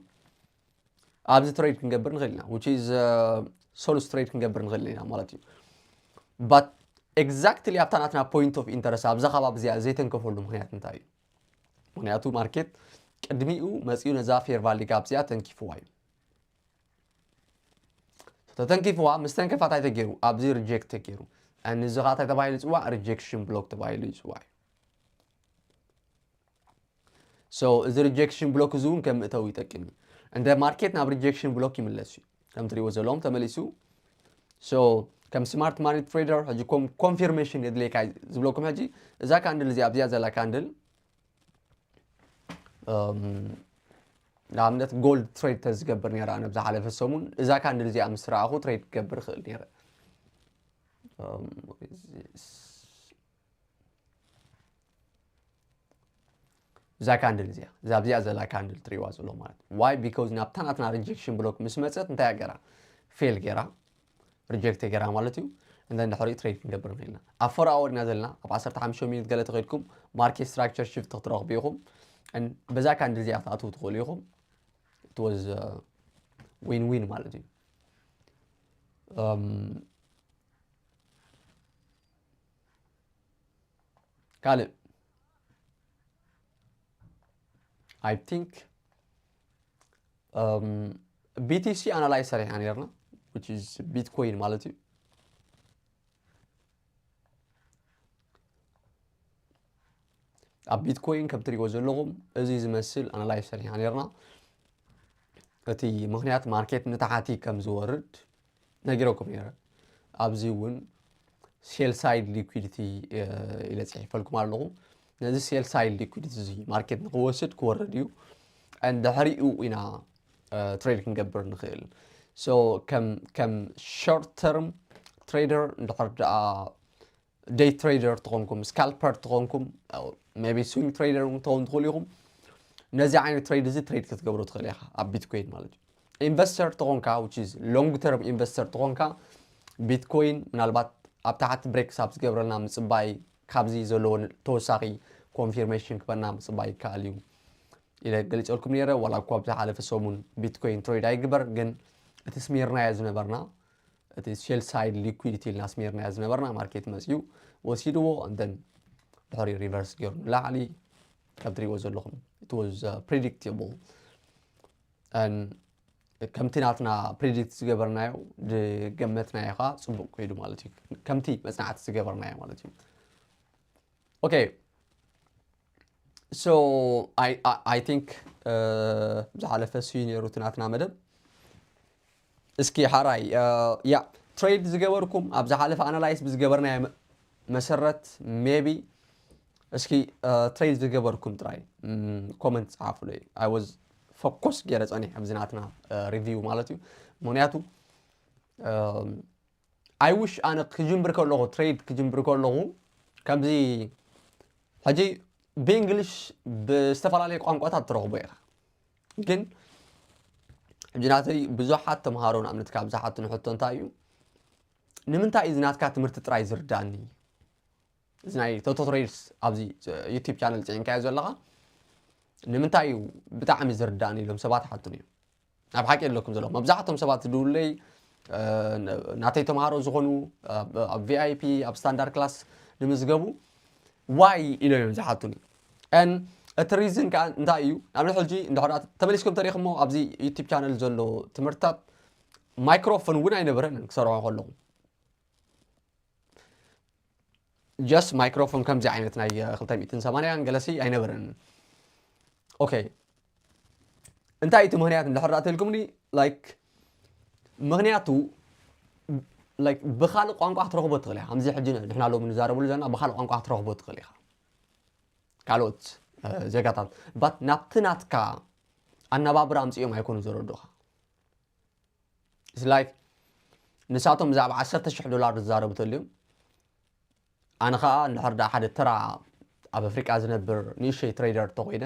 ኣብዚ trade ክንገብር ንኽእል ኢና which is solo trade ክንገብር ንኽእል ኢና ማለት እዩ። But exactly ኣብታ ናትና point of interest ኣብዛ ከባቢ እዚኣ ዘይተንከፈሉ ምኽንያት እንታይ እዩ? ምኽንያቱ ማርኬት ቅድሚኡ መፂኡ ነዛ fair value gap እዚኣ ተንኪፍዋ እዩ። ተተንኪፍዋ ምስ ተንከፋ እንታይ ተገይሩ? ኣብዚ reject ተገይሩ። እዚ ኸዓ እንታይ ተባሂሉ ይፅዋዕ? Rejection block ተባሂሉ ይፅዋዕ እዩ። So እዚ rejection block እዚ እውን ከም መእተዊ ይጠቅም እዩ። እንደ ማርኬት ናብ rejection block ይምለስ እዩ። ከም ትሪእዎ ዘለኹም ተመሊሱ። So ከም smart money trader ሕጂ confirmation የድልየካ ዝብለኩም ሕጂ እዛ ካንድል እዚኣ ኣብዚኣ ዘላ ካንድል ንኣብነት gold trade ተዝገብር ነይረ ኣነ ብዝሓለፈ ሰሙን እዛ ካንድል እዚኣ ምስ ረኣኹ trade ክገብር ይኽእል ነይረ። እዛ ካንድል እዚኣ እዛ ኣብዚኣ ዘላ ካንድል ትሪእዋ ዘሎ ማለት why because ናብታ ናትና rejection block ምስ መፀት እንታይ ገራ fail ገራ reject ገራ ማለት እዩ። እንደ ድሕሪኡ trade ክንገብር ንኽእል ኢና ኣብ four hour ኢና ዘለና ኣብ ዓሰርተ ሓሙሽተ ሚኒት ገለ ተኸድኩም market structure shift ክትረኽቡ ኢኹም። በዛ ካንድል እዚኣ ክትኣትዉ ትኽእሉ ኢኹም። It was win win ማለት እዩ። ካልእ I think BTC analyze ሰሪሕና ነርና which is Bitcoin ማለት እዩ። ኣብ Bitcoin ከም ትሪእዎ ዘለኹም እዚ ዝመስል analyze ሰሪሕና ነርና። እቲ ምኽንያት ማርኬት ንታሕቲ ከም ዝወርድ ነጊረኩም ነይረ። ኣብዚ እውን sell side liquidity ኢለ ፅሒፈልኩም ኣለኹ። ነዚ sell side liquidity እዚ ማርኬት ንክወስድ ክወርድ እዩ። ድሕሪኡ ኢና trade ክንገብር ንኽእል። So ከም ከም short term trader እንድሕር ደኣ day trader ተኾንኩም scalper ተኾንኩም maybe swing trader እውን ትኸውን ትኽእሉ ኢኹም። ነዚ ዓይነት trade እዚ trade ክትገብሩ ትኽእል ኢኻ ኣብ Bitcoin ማለት እዩ። Investor ተኾንካ which is long term investor ተኾንካ Bitcoin ምናልባት ኣብ ታሕቲ break ሳብ ዝገብረልና ምፅባይ ካብዚ ዘለዎ ተወሳኺ confirmation ክበና ምፅባይ ይከኣል እዩ ኢለ ገሊፀልኩም ነይረ። ዋላ እኳ ኣብ ዝሓለፈ ሰሙን Bitcoin trade ኣይግበር ግን እቲ ስሚርናዮ ዝነበርና እቲ sell side liquidity ኢልና ስሚርናዮ ዝነበርና ማርኬት መፅዩ ወሲድዎ and then ድሕሪ reverse ገይሩ ንላዕሊ ከም ትሪእዎ ዘለኹም it was predictable። ከምቲ ናትና predict ዝገበርናዮ ዝገመትናዮ ከዓ ፅቡቅ ከይዱ ማለት እዩ። ከምቲ መፅናዕቲ ዝገበርናዮ ማለት እዩ። Okay so I I think ዝሓለፈ ስዩ ነይሩ እቲ ናትና መደብ። እስኪ ሓራይ ያ trade ዝገበርኩም ኣብ ዝሓለፈ analyze ብዝገበርናዮ መሰረት maybe እስኪ trade ዝገበርኩም ጥራይ comment ፀሓፉለይ። I was focus ገይረ ፀኒሐ ኣብዚ ናትና review ማለት እዩ። ምክንያቱ I wish ኣነ ክጅምር ከለኹ trade ክጅምር ከለኹ ከምዚ ሕጂ ብእንግሊሽ ብዝተፈላለየ ቋንቋታት ትረኽቦ ኢኻ። ግን ሕጂ ናተይ ብዙሓት ተምሃሮ ንኣብነት ካብ ዝሓቱኒ ሕቶ እንታይ እዩ ንምንታይ እዩ እዚ ናትካ ትምህርቲ ጥራይ ዝርዳኒ? እዚ ናይ ቶቶ trades ኣብዚ YouTube channel ፅዒንካዮ ዘለኻ ንምንታይ እዩ ብጣዕሚ ዝርዳኒ ኢሎም ሰባት ሓቱኒ እዮም። ኣብ ሓቂ ኣለኩም ዘለኹም መብዛሕቶም ሰባት ዝድውለይ ናተይ ተምሃሮ ዝኾኑ ኣብ VIP ኣብ standard class ንምዝገቡ why ኢሎም እዮም ዝሓቱኒ። And እቲ reason ከዓ እንታይ እዩ? ንኣብነት ሕጂ እንድሕር ተመሊስኩም ተሪኽሞ ኣብዚ YouTube channel ዘሎ ትምህርትታት microphone እውን ኣይነበረን ክሰርሖ ከለኹ just microphone ከምዚ ዓይነት ናይ ክልተ ሚእትን ሰማንያን ገለሲ ኣይነበረን። Okay እንታይ እቲ ምኽንያት እንድሕር ዳኣ ተልኩምኒ like ምኽንያቱ like ብኻልእ ቋንቋ ክትረኽቦ ትኽእል ኢኻ። ከምዚ ሕጂ ንሕና ሎሚ ንዛረበሉ ዘለና ብኻልእ ቋንቋ ክትረኽቦ ትኽእል ኢኻ ካልኦት ዜጋታት but ናብቲ ናትካ ኣነባብራ ኣምፅኦም ኣይኮኑ ዘረዱኻ። It's like ንሳቶም ብዛዕባ ዓሰርተ ሽሕ ዶላር ዝዛረቡ ተልዮም ኣነ ከዓ እንድሕር ደኣ ሓደ ተራ ኣብ ኣፍሪቃ ዝነብር ንእሽተይ trader ተኮይነ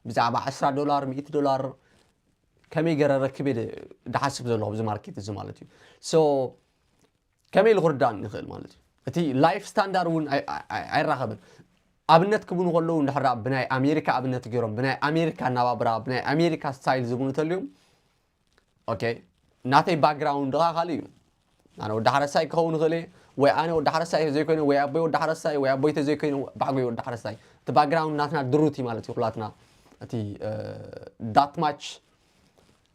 ብዛዕባ ዕስራ ዶላር ሚእቲ ዶላር ከመይ ገረ ረክብ ድሓስብ ዘለኹ ኣብዚ ማርኬት እዚ ማለት እዩ። So ከመይ ኢሉ ክርዳእኒ ይኽእል ማለት እዩ። እቲ life standard እውን ኣይራኸብን። ኣብነት ክብሉ ከለዉ እንድሕር ደኣ ብናይ ኣሜሪካ ኣብነት ገይሮም ብናይ ኣሜሪካ ኣናባብራ ብናይ ኣሜሪካ ስታይል ዝብሉ እንተልዮም okay ናተይ background ኸዓ ካልእ እዩ። ኣነ ወዲ ሓረስታይ ክኸውን ይኽእል እየ ወይ ኣነ ወዲ ሓረስታይ ዘይኮይነ ወይ ኣቦይ ወዲ ሓረስታይ ወይ ኣቦይ ተዘይኮይነ ብዓጎይ ወዲ ሓረስታይ እቲ background ናትና ድሩት እዩ ማለት እዩ ኩላትና እቲ that much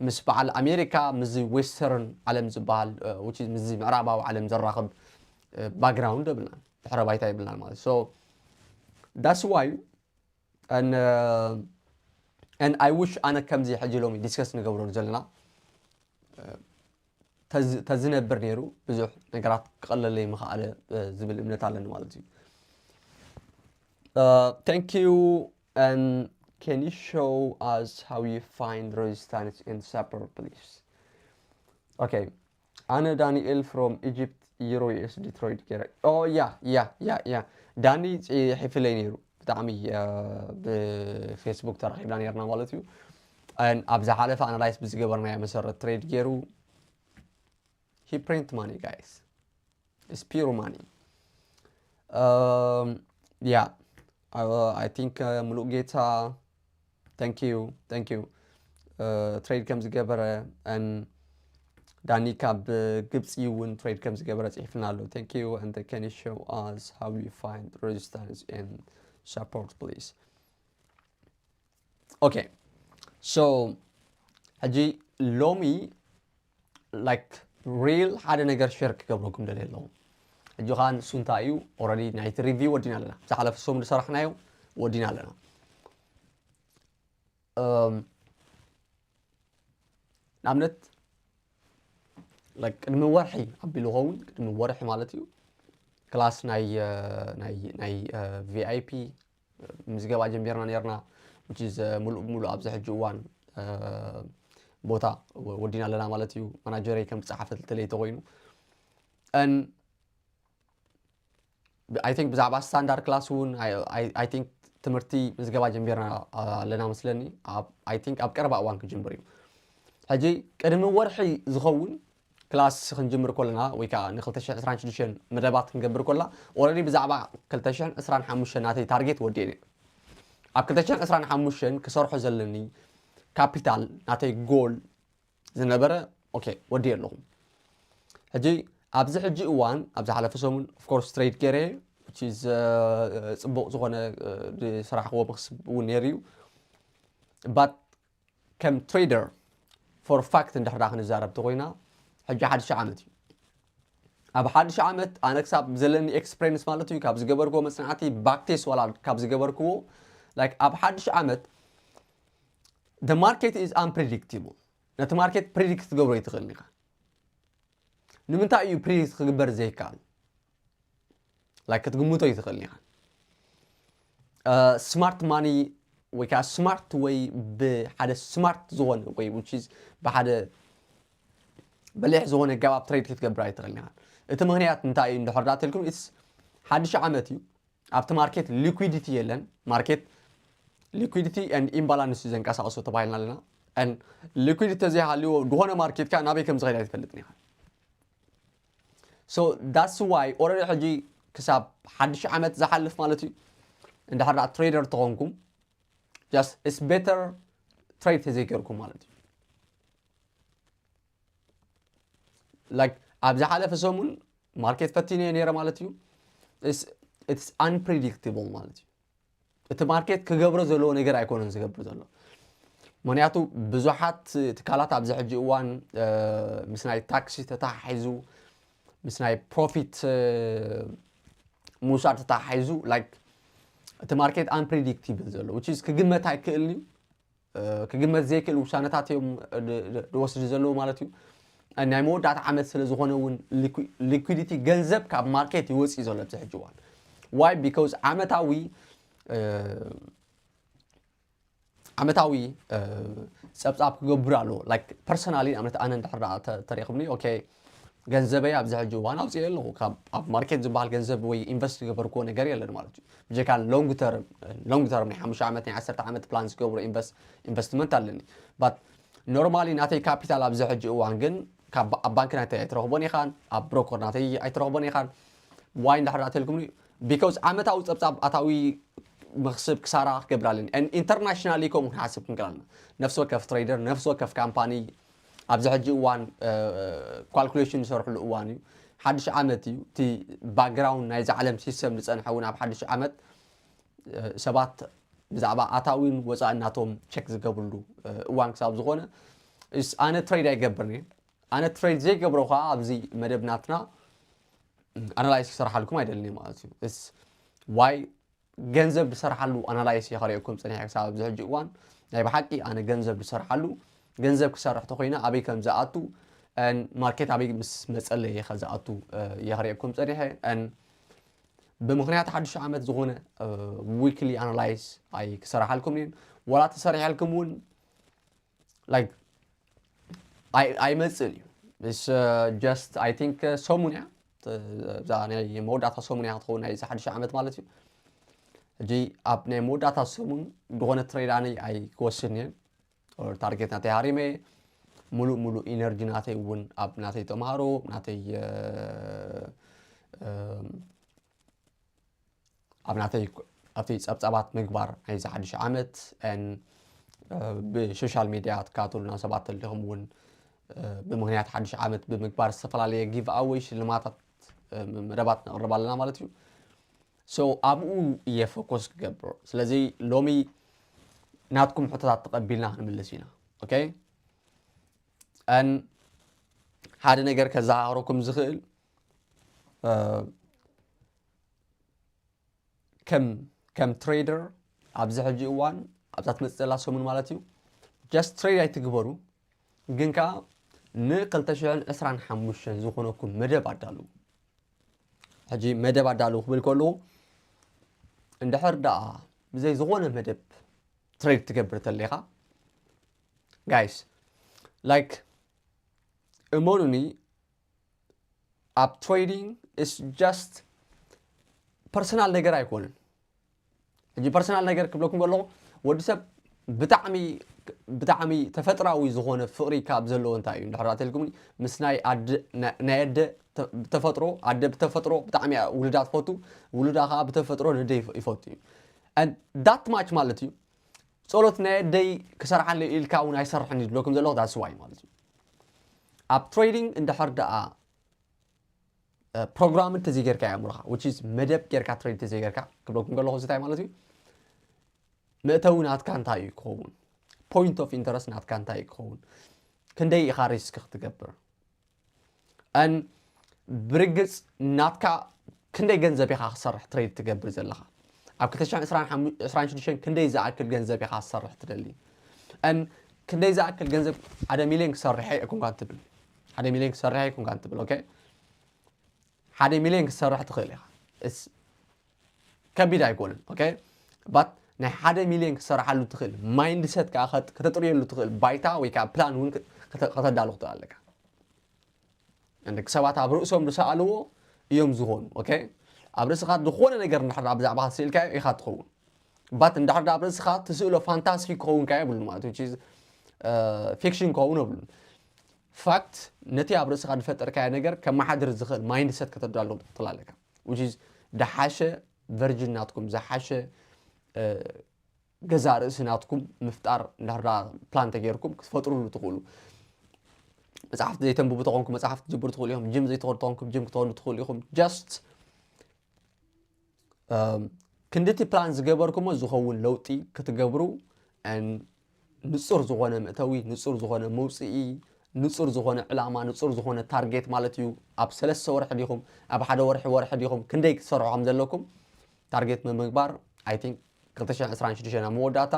ምስ በዓል ኣሜሪካ ምስዚ western ዓለም ዝበሃል which is ምስዚ ምዕራባዊ ዓለም ዘራኽብ background የብልናን ድሕረ ባይታ የብልናን ማለት so that's why and uh, and I wish ኣነ ከምዚ ሕጂ ሎሚ discuss ንገብረሉ ዘለና ተዝነብር ነይሩ ብዙሕ ነገራት ክቐለለይ ምኽኣለ ዝብል እምነት ኣለኒ ማለት እዩ thank you and can you show us how you find resistance and support please okay ኣነ ዳንኤል from Egypt euro USD trade ገይረ oh yeah yeah yeah yeah ዳኒ ጽሒፍለይ ነይሩ ብጣዕሚ ብፌስቡክ ተራኺብና ነርና ማለት እዩ ኣብ ዝሓለፈ ኣናላይስ ብዝገበርናዮ መሰረት ትሬድ ገይሩ he print money guys it's pure money um, yeah I, I think uh, ሙሉእ ጌታ thank you thank you uh, ትሬድ ከም ዝገበረ and ዳኒ ካብ ግብፂ እውን ትሬድ ከም ዝገበረ ፅሒፍና ኣሎ thank you and can you show us how you find resistance and support please okay so ሕጂ ሎሚ like real ሓደ ነገር share ክገብረኩም ደልየ ኣለኹ ሕጂ ከዓ ንሱ እንታይ እዩ already ናይቲ review ወዲና ኣለና ዝሓለፈ ሰሙን ዝሰራሕናዮ ወዲና ኣለና ንኣብነት ቅድሚ ወርሒ ኣቢሉ ኸውን ቅድሚ ወርሒ ማለት እዩ ክላስ ናይ ናይ ናይ ቪኣይፒ ምዝገባ ጀሚርና ነርና ሙሉእ ብሙሉእ ኣብዚ ሕጂ እዋን ቦታ ወዲና ኣለና ማለት እዩ ማናጀረይ ከም ዝፀሓፈትለይ ተኮይኑ I think ብዛዕባ standard class እውን I think ትምህርቲ ምዝገባ ጀሚርና ኣለና መስለኒ I think ኣብ ቀረባ እዋን ክጅምር እዩ ሕጂ ቅድሚ ወርሒ ዝኸውን ክላስ ክንጅምር ከለና ወይ ከዓ ን ክልተ ሽሕን ዕስራን ሽዱሽተን መደባት ክንገብር ከላ already ብዛዕባ ክልተ ሽሕን ዕስራን ሓሙሽተን ናተይ ታርጌት ወዲኤ ኣብ ክልተ ሽሕን ዕስራን ሓሙሽተን ክሰርሖ ዘለኒ ካፒታል ናተይ ጎል ዝነበረ okay ወዲኤ ኣለኹ ሕጂ ኣብዚ ሕጂ እዋን ኣብ ዝሓለፈ ሰሙን of course trade ገይረ which is ፅቡቕ ዝኾነ ዝሰራሕክዎ መክስብ እውን ነይሩ እዩ but ከም trader for fact እንድሕር ደኣ ክንዛረብ ተኮይና ሕጂ ሓድሽ ዓመት እዩ ኣብ ሓድሽ ዓመት ኣነ ክሳብ ዘለኒ experience ማለት እዩ ካብ ዝገበርክዎ መፅናዕቲ ባክቴስ ዋላ ካብ ዝገበርክዎ like ኣብ ሓድሽ ዓመት the market is unpredictable ነቲ ማርኬት predict ክትገብሮ ኣይትኽእልን ኢኻ ንምንታይ እዩ predict ክግበር ዘይከኣል like ክትግምቶ ኣይትኽእልን ኢኻ smart money ወይ ከዓ smart ወይ ብሓደ smart ዝኾነ ወይ which is ብሓደ በሊሕ ዝኾነ ኣገባብ trade ክትገብር ኣይትኽእልን ኢኻ እቲ ምኽንያት እንታይ እዩ እንድሕር ዳኣ ተልኩም it's ሓድሽ ዓመት እዩ ኣብቲ ማርኬት liquidity የለን ማርኬት liquidity and imbalance እዩ ዘንቀሳቕሶ ተባሂልና ኣለና and liquidity ተዘይሃልዎ ዝኾነ ማርኬት ከዓ ናበይ ከም ዝኸይድ ኣይትፈልጥን ኢኻ so that's why already ሕጂ ክሳብ ሓድሽ ዓመት ዝሓልፍ ማለት እዩ እንድሕር ደኣ trader ተኾንኩም just it's better trade ተዘይገርኩም ማለት እዩ like ኣብ ዝሓለፈ ሰሙን ማርኬት ፈቲነ ነይረ ማለት እዩ it's unpredictable ማለት እዩ እቲ ማርኬት ክገብሮ ዘለዎ ነገር ኣይኮነን ዝገብር ዘሎ ምክንያቱ ብዙሓት ትካላት ኣብዚ ሕጂ እዋን ምስ ናይ ታክሲ ተተሓሒዙ ምስ ናይ ፕሮፊት ምውሳድ ተተሓሒዙ like እቲ ማርኬት unpredictable ዘሎ which is ክግመት ኣይክእልን እዩ ክግመት ዘይክእል ውሳነታት እዮም ዝወስዱ ዘለዉ ማለት እዩ ናይ መወዳእታ ዓመት ስለ ዝኾነ እውን liquidity ገንዘብ ካብ ማርኬት ይወፅእ ዘሎ ኣብዚ ሕጂ እዋን why because ዓመታዊ ዓመታዊ ፀብፃብ ክገብር ኣለዎ like personally ንኣብነት ኣነ እንድሕር ተሪኽብኒ okay ገንዘበይ ኣብዚ ሕጂ እዋን ኣውፅኤ ኣለኹ ካብ ኣብ ማርኬት ዝበሃል ገንዘብ ወይ ኢንቨስት ዝገበርክዎ ነገር የለን ማለት እዩ ብጀካ long term long term ናይ ሓሙሽተ ዓመት ናይ ዓሰርተ ዓመት ፕላን ዝገብሮ ኢንቨስትመንት ኣለኒ but normally ናተይ ካፒታል ኣብዚ ሕጂ እዋን ግን ኣብ ባንክ ናተይ ኣይትረኽቦን ኢኻን ኣብ ብሮከር ናተይ ኣይትረኽቦን ኢኻን why እንድሕር ተልኩምኒ because ዓመታዊ ጸብጻብ ኣታዊ መኽስብ ክሳራ ክገብር ኣለኒ። And internationally ከምኡ ክንሓስብ ክንክእል ኣለና። ነፍሲ ወከፍ ትሬደር፣ ነፍሲ ወከፍ ካምፓኒ ኣብዚ ሕጂ እዋን ካልኩሌሽን ዝሰርሕሉ እዋን እዩ። ሓድሽ ዓመት እዩ። እቲ ባክግራውንድ ናይዚ ዓለም ሲስተም ዝጸንሐ እውን ኣብ ሓድሽ ዓመት ሰባት ብዛዕባ ኣታዊን ወፃእን ናቶም ቸክ ዝገብርሉ እዋን ክሳብ ዝኾነ ኣነ ትሬድ ኣይገብርን እየ። ኣነ ትሬድ ዘይገብሮ ከዓ ኣብዚ መደብ ናትና ኣናላይስ ክሰርሓልኩም ኣይደልን ማለት እዩ። ዋይ ገንዘብ ዝሰርሓሉ ኣናላይስ እየ ከርእየኩም ፀኒሐ ክሳብ ኣብዚ ሕጂ እዋን። ናይ ብሓቂ ኣነ ገንዘብ ዝሰርሓሉ፣ ገንዘብ ክሰርሕ ተኮይነ ኣበይ ከም ዝኣቱ፣ ማርኬት ኣበይ ምስ መፀለየ ከዝኣቱ እየ ከርእየኩም ፀኒሐ። ብምክንያት ሓድሽ ዓመት ዝኾነ ዊክሊ ኣናላይስ ኣይ ክሰርሓልኩም እየን። ዋላ ተሰሪሐልኩም እውን ላይክ ኣይመፅእን እዩ። ስ ጀስት ኣይ ቲንክ ሰሙን እያ እዛ ናይ መወዳእታ ሰሙን እያ ክትኸውን ናይዚ ሓድሽ ዓመት ማለት እዩ። ሕጂ ኣብ ናይ መወዳእታ ሰሙን ዝኾነ ትሬድ ኣነ ኣይክወስን እየን። ታርጌት ናተይ ሃሪመ ሙሉእ ሙሉእ ኢነርጂ ናተይ እውን ኣብ ናተይ ተምሃሮ ናተይ ኣብ ናተይ ኣብቲ ጸብጻባት ምግባር ናይዚ ሓድሽ ዓመት ብሶሻል ሚድያ ትከታተሉና ሰባት ተሊኹም እውን ብምክንያት ሓድሽ ዓመት ብምግባር ዝተፈላለየ ጊቭ ኣወይ ሽልማታት መደባት ነቕርብ ኣለና ማለት እዩ። ሶ ኣብኡ እየ ፎኮስ ክገብር። ስለዚ ሎሚ ናትኩም ሕቶታት ተቐቢልና ክንምልስ ኢና። ኦኬ ን ሓደ ነገር ከዘኻኽረኩም ዝኽእል ከም ከም ትሬደር ኣብዚ ሕጂ እዋን ኣብዛ ትመፅእ ዘላ ሰሙን ማለት እዩ ጀስት ትሬድ ኣይትግበሩ፣ ግን ከዓ ን ክልተ ሽሕን ዕስራን ሓሙሽተን ዝኾነኩም መደብ ኣዳልዉ። ሕጂ መደብ ኣዳልዉ ክብል ከለኹ እንድሕር ደኣ ብዘይ ዝኾነ መደብ ትሬድ ትገብር ተለኻ ጋይስ ላይክ እመኑኒ ኣብ ትሬዲንግ ኢስ ጀስት ፐርሰናል ነገር ኣይኮንን። ሕጂ ፐርሰናል ነገር ክብለኩም ከለኹ ወዲ ሰብ ብጣዕሚ ብጣዕሚ ተፈጥራዊ ዝኾነ ፍቕሪ ካብ ዘለዎ እንታይ እዩ እንድሕር ኣተልኩም ምስ ናይ ኣደ ናይ ኣደ ብተፈጥሮ ኣደ ብተፈጥሮ ብጣዕሚ ውሉዳ ትፈቱ ውሉዳ ከዓ ብተፈጥሮ ንደ ይፈቱ እዩ ዳት ማች ማለት እዩ። ጸሎት ናይ ኣደይ ክሰርሓለይ ኢልካ እውን ኣይሰርሕን እዩ ዝብለኩም ዘለኹ that's why ማለት እዩ። ኣብ ትሬዲንግ እንድሕር ደኣ ፕሮግራም እንተዘይጌርካ ኣእምሮኻ which is መደብ ጌርካ ትሬድ እንተዘይጌርካ ክብለኩም ከለኹ እንታይ ማለት እዩ? መእተዊ ናትካ እንታይ እዩ ክኸውን? ፖይንት ኦፍ ኢንተረስት ናትካ እንታይ እዩ ክኸውን? ክንደይ ኢኻ ሪስክ ክትገብር? ን ብርግፅ ናትካ ክንደይ ገንዘብ ኢኻ ክሰርሕ ትሬድ ትገብር ዘለኻ? ኣብ ክልተ ሽሕን ዕስራን ሽዱሽተን ክንደይ ዝኣክል ገንዘብ ኢኻ ክሰርሕ ትደሊ? ን ክንደይ ዝኣክል ገንዘብ ሓደ ሚልዮን ክሰርሐ እኮንካ ትብል ሓደ ሚልዮን ክሰርሐ እኮንካ ትብል ኦኬ ሓደ ሚልዮን ክሰርሕ ትኽእል ኢኻ። ከቢድ ኣይኮነን ኦኬ ባት ናይ ሓደ ሚልዮን ክሰርሓሉ ትኽእል ማይንድሰት ከዓ ከተጥርየሉ ትኽእል ባይታ ወይ ከዓ ፕላን እውን ከተዳሉ ክትኽእል ኣለካ። ደቂ ሰባት ኣብ ርእሶም ዝሰኣልዎ እዮም ዝኾኑ ኦኬ ኣብ ርእስኻ ዝኾነ ነገር እንድሕር ብዛዕባ ክትስእልካ ኢኻ ትኸውን ባት እንድሕር ኣብ ርእስኻ ትስእሎ ፋንታሲ ክኸውን ካ የብሉ ማለት ፊክሽን ክኸውን የብሉን። ፋክት ነቲ ኣብ ርእስኻ ዝፈጠርካዮ ነገር ከመሓድር ዝኽእል ማይንድሰት ከተዳሉ ትኽእል ኣለካ። ዝሓሸ ቨርጅን ናትኩም ዝሓሸ ገዛ ርእሲ ናትኩም ምፍጣር እንድሕር ፕላን ተገይርኩም ክትፈጥሩሉ ትኽእሉ። መፅሓፍቲ ዘይተንብቡ ተኾንኩም መፅሓፍቲ ትጅብሩ ትኽእሉ ኢኹም። ጅም ዘይትኸዱ ተኾንኩም ጅም ክትኸዱ ትኽእሉ ኢኹም። ጀስት ክንድቲ ፕላን ዝገበርኩሞ ዝኸውን ለውጢ ክትገብሩ ንፁር ዝኾነ መእተዊ፣ ንፁር ዝኾነ መውፅኢ፣ ንፁር ዝኾነ ዕላማ፣ ንፁር ዝኾነ ታርጌት ማለት እዩ። ኣብ ሰለስተ ወርሒ ዲኹም ኣብ ሓደ ወርሒ ወርሒ ዲኹም ክንደይ ክትሰርሑ ከም ዘለኩም ታርጌት ብምግባር ኣይ ቲንክ ክልተ ሽሕን ዕስራን ሽዱሽተን ኣብ መወዳእታ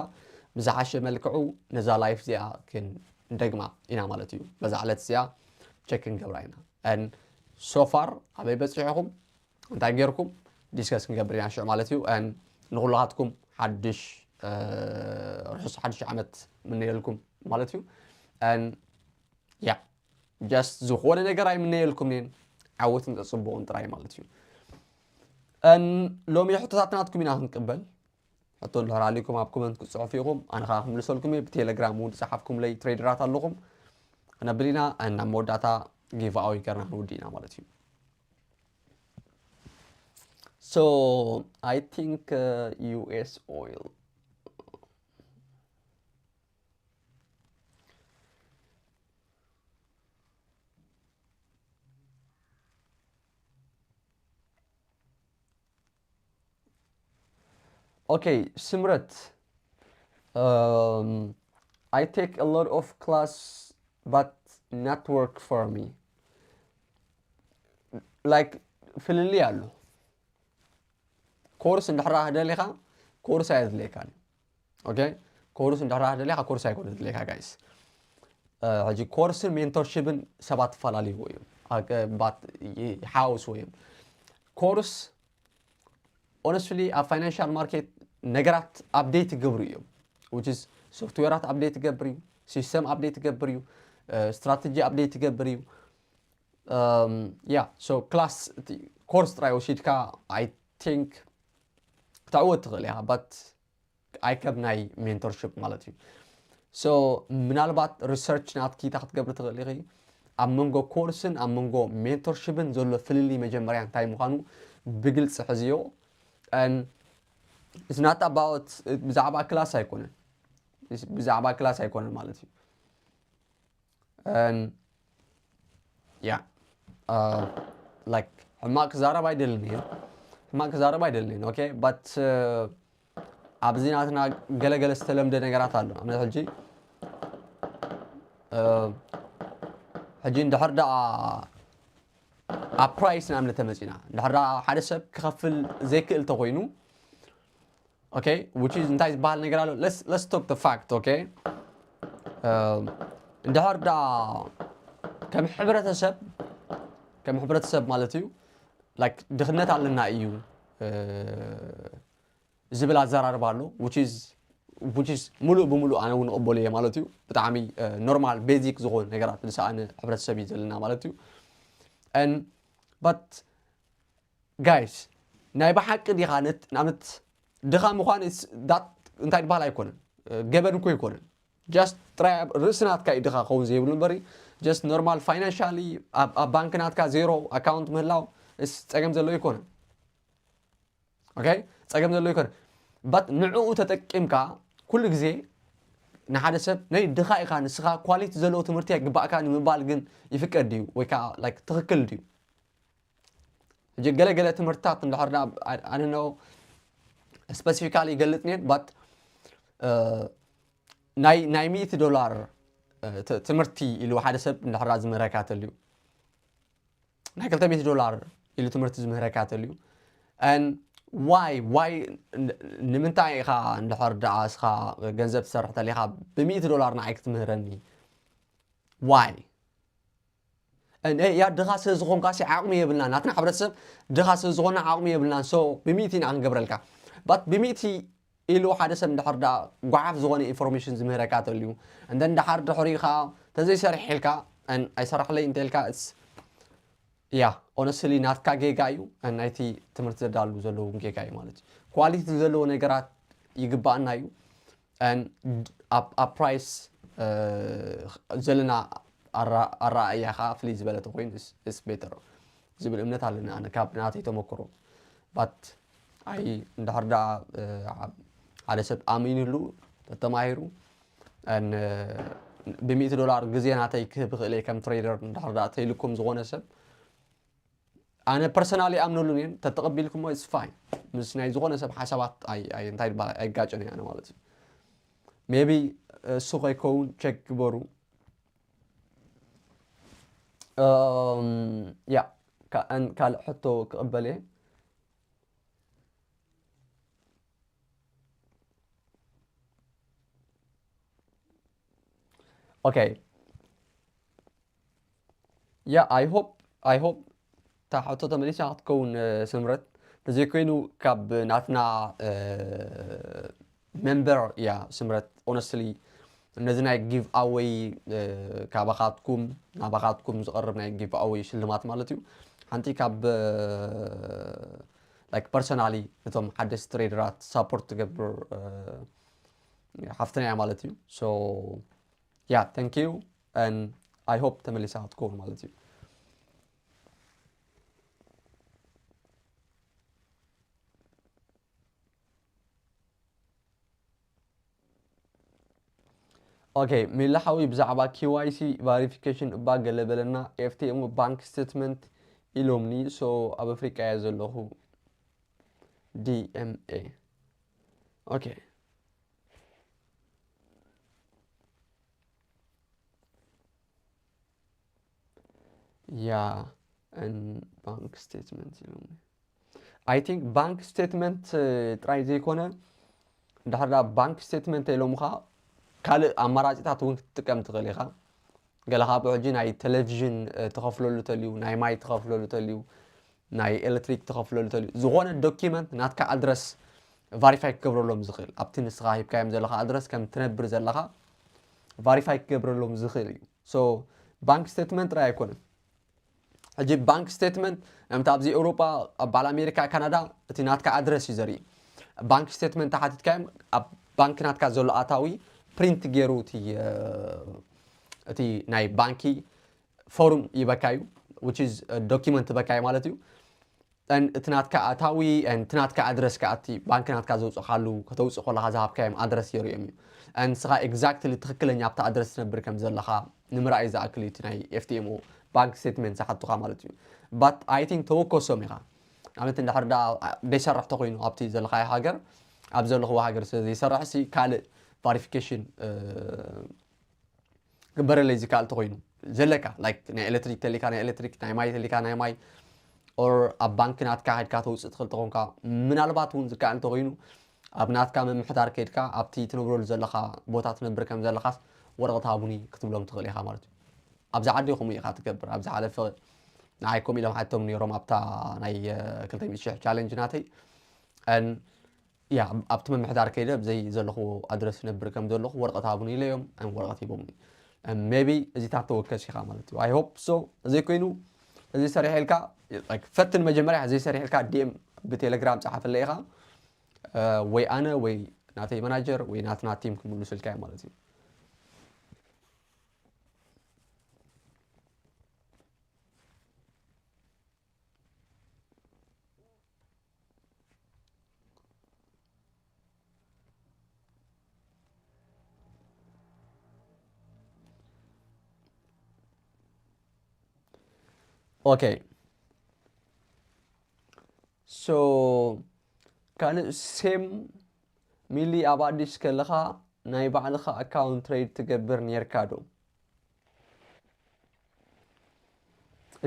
ብዝሓሸ መልክዑ ነዛ ላይፍ እዚኣ ክንደግማ ኢና ማለት እዩ። በዛ ዕለት እዚኣ ቸክ ክንገብራ ኢና። ን ሶፋር ኣበይ በፂሕኹም እንታይ ጌርኩም ዲስከስ ክንገብር ኢና ሽዑ ማለት እዩ። ን ንኩላኻትኩም ሓድሽ ርሑስ ሓድሽ ዓመት ምነየልኩም ማለት እዩ። ን ያ ጀስት ዝኾነ ነገር ኣይምነየልኩም እየን ዓወትን ተፅብቑን ጥራይ ማለት እዩ። ን ሎሚ ሕቶታት ናትኩም ኢና ክንቅበል። ሕቶ እንድሕር ኣሊኩም ኣብ ኮመንት ክትፅሕፉ ኢኹም ኣነ ከዓ ክምልሰልኩም እየ። ብቴሌግራም እውን ዝፀሓፍኩምለይ ትሬደራት ኣለኹም ክነብል ኢና። ናብ መወዳእታ ጊቭኣዊ ገርና ክንውዲ ኢና ማለት እዩ። So I think uh, U S oil. Okay, Simrat. Um, I take a lot of class, but not work for me. Like, ፍልልይ ኣሎ። ኮርስ እንድሕራ ደሊኻ ኮርስ ኣየድልየካን። ኦኬ፣ ኮርስ እንድሕራ ደሊኻ ኮርስ ኣይኮነ ድልየካ ጋይስ። ሕጂ ኮርስን ሜንቶርሺፕን ሰባት ተፈላለይዎ እዮም። ኣገባት ይሓወስዎ እዮም። ኮርስ ኦነስትሊ ኣብ ፋይናንሻል ማርኬት ነገራት ኣፕዴት ይገብሩ እዮም። Which is ሶፍትዌራት ኣፕዴት ይገብር እዩ፣ ሲስተም ኣፕዴት ይገብር እዩ፣ ስትራቴጂ ኣፕዴት ይገብር እዩ። ያ ሶ ክላስ ኮርስ ጥራይ ወሲድካ I think ክትዕወት ትኽእል ኢኻ but ኣይከም ናይ ሜንቶርሽፕ ማለት እዩ። So ምናልባት ሪሰርች ናትኪ እንታይ ክትገብሪ ትኽእል ኢኺ? ኣብ መንጎ ኮርስን ኣብ መንጎ ሜንቶርሽፕን ዘሎ ፍልልይ መጀመርያ እንታይ ምዃኑ ብግልፂ ሕዝዮ። And it's not about ብዛዕባ ክላስ ኣይኮነን፣ ብዛዕባ ክላስ ኣይኮነን ማለት እዩ። And yeah, uh, like ሕማቅ ክዛረብ ኣይደልን እየ፣ ሕማቅ ክዛረብ ኣይደልን እየ። Okay, but uh, ኣብዚ ናትና ገለገለ ዝተለምደ ነገራት ኣሎ። ንኣብነት ሕጂ uh, ሕጂ እንድሕር ደኣ ኣብ ፕራይስ ንኣብነት ተመፂና እንድሕር ደኣ ሓደ ሰብ ክኸፍል ዘይክእል ተኮይኑ okay, which is እንታይ ዝበሃል ነገር ኣሎ? Let's let's talk the fact, okay? እንድሕር ደኣ ከም ሕብረተሰብ ከም ሕብረተሰብ ማለት እዩ like ድኽነት ኣለና እዩ ዝብል ኣዘራርባ ኣሎ። Which is which is ሙሉእ ብሙሉእ ኣነ እውን እቕበሎ እየ ማለት እዩ። ብጣዕሚ ኖርማል ቤዚክ ዝኾኑ ነገራት ዝሰኣነ ሕብረተሰብ እዩ ዘለና ማለት እዩ። And but ጋይስ ናይ ብሓቂ ዲኻ ንኣብነት ድኻ ምዃን ዳት እንታይ ዝበሃል ኣይኮነን፣ ገበን እኮ ኣይኮነን። Just ጥራይ ርእሲ ናትካ እዩ ድኻ ክኸውን ዘይብሉ እምበሪ just ኖርማል ፋይናንሻሊ ኣብ ባንክ ናትካ ዜሮ ኣካውንት ምህላው ስ ፀገም ዘለዎ ኣይኮነን። Okay? ፀገም ዘለዎ ኣይኮነን። But ንዕኡ ተጠቂምካ ኩሉ ግዜ ንሓደ ሰብ ናይ ድኻ ኢኻ ንስኻ ኳሊቲ ዘለዎ ትምህርቲ ኣይግባእካ ንምባል ግን ይፍቀድ ድዩ ወይ ከዓ like ትኽክል ድዩ? ሕጂ ገለገለ ትምህርትታት እንድሕር ኣነ ነው ስፐሲፊካሊ ይገልፅ ኔን but ናይ ናይ ሚእቲ ዶላር ትምህርቲ ኢሉ ሓደ ሰብ እንድሕራ ዝምህረካ ተልዩ ናይ ክልተ ሚእቲ ዶላር ኢሉ ትምህርቲ ዝምህረካ ተልዩ and why why ንምንታይ ኢኻ እንድሕር ደኣ እስኻ ገንዘብ ትሰርሕ ተሊኻ ብሚእቲ ዶላር ንዓይ ክትምህረኒ why ያ ድኻ ስለ ዝኾንካ ሲ ዓቕሚ የብልና ናትና ሕብረተሰብ ድኻ ስለ ዝኾነ ዓቕሚ የብልና so ብሚእቲ ኢና ክንገብረልካ but ብሚእቲ ኢሉ ሓደ ሰብ እንድሕር ደኣ ጓሓፍ ዝኾነ ኢንፎርሜሽን ዝምህረካ ተልዩ እንደ እንድሓር ድሕሪኡ ከዓ ተዘይሰርሕ ኢልካ ኣይሰራሕለይ እንተልካ ያ ኦነስትሊ ናትካ ጌጋ እዩ ናይቲ ትምህርቲ ዘዳሉ ዘለዉ ጌጋ እዩ ማለት እዩ ኳሊቲ ዘለዎ ነገራት ይግባኣና እዩ ኣብ ፕራይስ ዘለና ኣረኣእያ ከዓ ፍልይ ዝበለ ተኮይኑ ስ ቤተር ዝብል እምነት ኣለኒ ኣነ ካብ ናተይ ተመክሮ but ኣይ እንድሕር ደኣ ሓደ ሰብ ኣሚንሉ ተተማሂሩ ብሚእቲ ዶላር ግዜ ናተይ ክህብ ይኽእል እየ ከም ትሬደር እንድሕር ደኣ ተይልኩም ዝኾነ ሰብ ኣነ ፐርሰናሊ ኣምነሉን እየን ተተቐቢልኩሞ it's fine ምስ ናይ ዝኾነ ሰብ ሓሳባት እንታይ ይባሃል ኣይጋጨን እየ ኣነ ማለት እዩ maybe እሱ ከይከውን ቸክ ግበሩ ያ ካልእ ሕቶ ክቕበል እየ okay yeah I hope I hope እታ ሕቶ ተመሊሳ ክትከውን ስምረት ተዘይኮይኑ ካብ ናትና መንበር እያ ስምረት ኦነስትሊ ነዚ ናይ ጊቭ ኣወይ ካባኻትኩም ናባኻትኩም ዝቐርብ ናይ ጊቭ ኣወይ ሽልማት ማለት እዩ ሓንቲ ካብ like personally ነቶም ሓደስቲ ትሬደራት ሳፖርት ትገብር ሓፍትና እያ ማለት እዩ so yeah thank you and I hope ተመሊሳ ክትከውን ማለት እዩ ኦኬ፣ ሚላ ሓዊ ብዛዕባ ኪዋይሲ ቫሪፊኬሽን እባ ገለ በለና። ኤፍቲኤም ባንክ ስቴትመንት ኢሎምኒ። ሶ ኣብ ኣፍሪቃ እየ ዘለኹ። ዲኤምኤ። ኦኬ። ያ፣ ን ባንክ ስቴትመንት ኢሎምኒ። I think ባንክ ስቴትመንት ጥራይ ዘይኮነ፣ እንድሕር ዳ ባንክ ስቴትመንት ኢሎምኻ፣ ካልእ ኣማራጺታት እውን ክትጥቀም ትኽእል ኢኻ። ገለ ካብ ሕጂ ናይ ቴሌቪዥን ትኸፍለሉ ተልዩ፣ ናይ ማይ ትኸፍለሉ ተልዩ፣ ናይ ኤሌክትሪክ ትኸፍለሉ ተልዩ፣ ዝኾነ ዶኪመንት ናትካ ኣድረስ ቫሪፋይ ክገብረሎም ዝኽእል፣ ኣብቲ ንስኻ ሂብካዮም ዘለኻ ኣድረስ ከም ትነብር ዘለኻ ቫሪፋይ ክገብረሎም ዝኽእል እዩ። ሶ ባንክ ስቴትመንት ጥራይ ኣይኮነን። ሕጂ ባንክ ስቴትመንት፣ ከምቲ ኣብዚ ኤውሮጳ፣ ኣብ በዓል ኣሜሪካ፣ ካናዳ፣ እቲ ናትካ ኣድረስ እዩ ዘርኢ። ባንክ ስቴትመንት ተሓቲትካዮም፣ ኣብ ባንክ ናትካ ዘሎ ኣታዊ ፕሪንት ገይሩ እቲ፣ እ፣ እቲ ናይ ባንኪ ፎርም ይበካ እዩ፣ which is ዶኪመንት ይበካ እዩ ማለት እዩ። And እቲ ናትካ ኣታዊ፣ and እቲ ናትካ ኣድረስ ከኣ እቲ ባንክ ናትካ ዘውፅእካሉ፣ ከተውፅእ ከለኻ ዝሃብካዮም ኣድረስ የርእዮም እዩ። And ንስኻ ኤግዛክትሊ ትኽክለኛ ኣብቲ ኣድረስ ትነብር ከም ዘለኻ ንምርኣይ ዝኣክል እዩ እቲ ናይ ኤፍቲኤምኦ ባንክ ስቴትመንት ዝሓቱኻ ማለት እዩ። But I think ተወከሶም ኢኻ። ንኣብነት እንድሕር ደኣ ዘይሰርሕ ተኾይኑ ኣብቲ ዘለኻዮ ሃገር፣ ኣብ ዘለኽዎ ሃገር ስለ ዘይሰርሕ ሲ ካልእ ቫሪፊኬሽን ግበረለይ ዝከኣል ተኾይኑ ዘለካ፣ ላይክ ናይ ኤሌክትሪክ ተሊካ ናይ ኤሌክትሪክ፣ ናይ ማይ ተሊካ ናይ ማይ፣ ኦር ኣብ ባንክ ናትካ ከድካ ተውፅእ ትኽእል ተኾንካ፣ ምናልባት እውን ዝከኣል ተኾይኑ ኣብ ናትካ ምምሕዳር ከድካ ኣብቲ ትነብረሉ ዘለኻ ቦታ ትነብር ከም ዘለኻስ ወረቐት ሃቡኒ ክትብሎም ትኽእል ኢኻ ማለት እዩ። ኣብዚ ዓዲ ከምኡ ኢኻ ትገብር። ኣብ ዝሓለፈ ንዓይ ከምኡ ኢሎም ሓቶም ነይሮም ኣብታ ናይ ክልተ ሚእቲ ሽሕ ቻለንጅ ናተይ። And ያ፣ ኣብቲ ምምሕዳር ከይደ ብዘይ ዘለኽዎ ኣድረስ ነብር ከም ዘለኹ ወረቐት ሃቡኒ ኢለዮም፣ and ወረቐት ሂቦምኒ። And maybe እዚታት ተወከስ ኢኻ ማለት እዩ። I hope so። ዘይኮይኑ እዚ ሰሪሕ ኢልካ፣ like፣ ፈትን መጀመርያ ዘይሰሪሕ ኢልካ ዲኤም ብቴሌግራም ጸሓፈለይ ኢኻ። እ፣ ወይ ኣነ ወይ ናተይ ማናጀር ወይ ናትና ቲም ክምልሱልካ እዮም ማለት እዩ። ኦኬ። ሶ ካልእ ሴም ሚሊ፣ ኣብ ኣዲስ ከለኻ ናይ ባዕልኻ ኣካውንት ትሬድ ትገብር ኔርካ ዶ?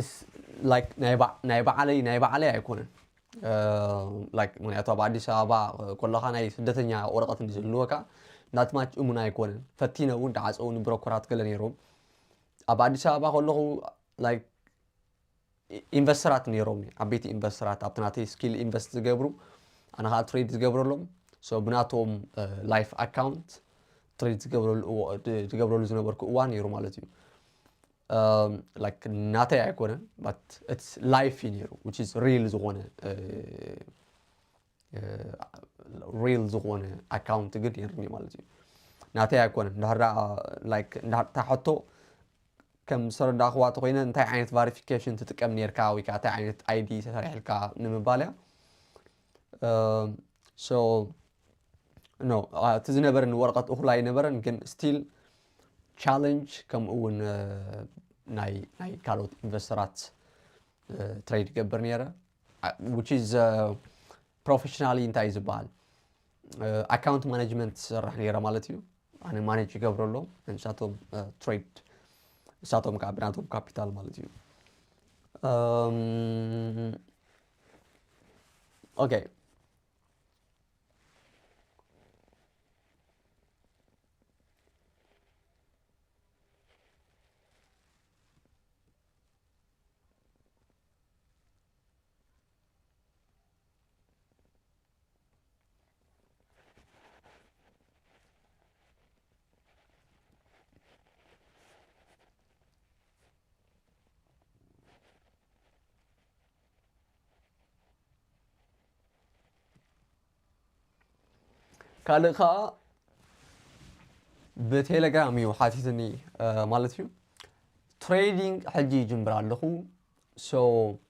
እስ-፣ ላይክ ናይ ባዕ-፣ ናይ ባዕለይ፣ ናይ ባዕለይ ኣይኮነን። እ፣ ላይክ ምኽንያቱ ኣብ ኣዲስ ኣበባ ከለኻ ናይ ስደተኛ ወረቐት እንዲ ዝህልወካ ናትማች እሙን ኣይኮነን። ፈቲነ እውን ደዓፀውኒ ብሮኮራት ገለ ነይሮም። ኣብ ኣዲስ ኣበባ ከለኹ ላይክ ኢ-፣ ኢንቨስተራት ነይሮም፣ ዓበይቲ ኢንቨስተራት ኣብቲ ናተይ ስኪል ኢንቨስት ዝገብሩ፣ ኣነ ከዓ ትሬድ ዝገብረሎም። ሶ ብናቶም፣ እ፣ ላይፍ ኣካውንት ትሬድ ዝገብረሉ እዋ-፣ ድ-፣ ዝገብረሉ ዝነበርኩ እዋን ነይሩ ማለት እዩ። እም፣ ላይክ ናተይ ኣይኮነን፣ ባት ኢትስ ላይፍ እዩ ነይሩ፣ which is ሪል ዝኾነ፣ እ፣ እ፣ ሪል ዝኾነ ኣካውንት ግን ነይሩኒ ማለት እዩ። ናተይ ኣይኮነን። እንድሕር ደኣ፣ ላይክ፣ እንድሕር እታ ሕቶ ከም ዝተረዳእኽዋ ተኾይነ፣ እንታይ ዓይነት ቫሪፊኬሽን ትጥቀም ነይርካ ወይ ከዓ እንታይ ዓይነት ኣይዲ ተሰሪሕልካ ንምባል እያ። እም፣ ሶ፣ ኖ፣ አ፣ እቲ ዝነበረኒ ወረቐት እኹል ኣይነበረን፣ ግን ስቲል ቻለንጅ፣ ከምኡ እውን፣ እ፣ ናይ፣ ናይ ካልኦት ኢንቨስተራት፣ እ፣ ትሬድ ይገብር ነይረ። አ፣ which is፣ እ፣ ፕሮፌሽናሊ እንታይ እዩ ዝበሃል? እ፣ ኣካውንት ማኔጅመንት ትሰርሕ ነይረ ማለት እዩ። ኣነ ማኔጅ ይገብረሎም፣ ንሳቶም፣ እ፣ ትሬድ፣ ንሳቶም ከዓ ብናቶም ካፒታል ማለት እዩ። እም፣ ኦኬ። ካልእ ከዓ ብቴሌግራም እዩ ሓቲትኒ፣ እ፣ ማለት እዩ። ትሬዲንግ ሕጂ ይጅምር ኣለኹ። ሶ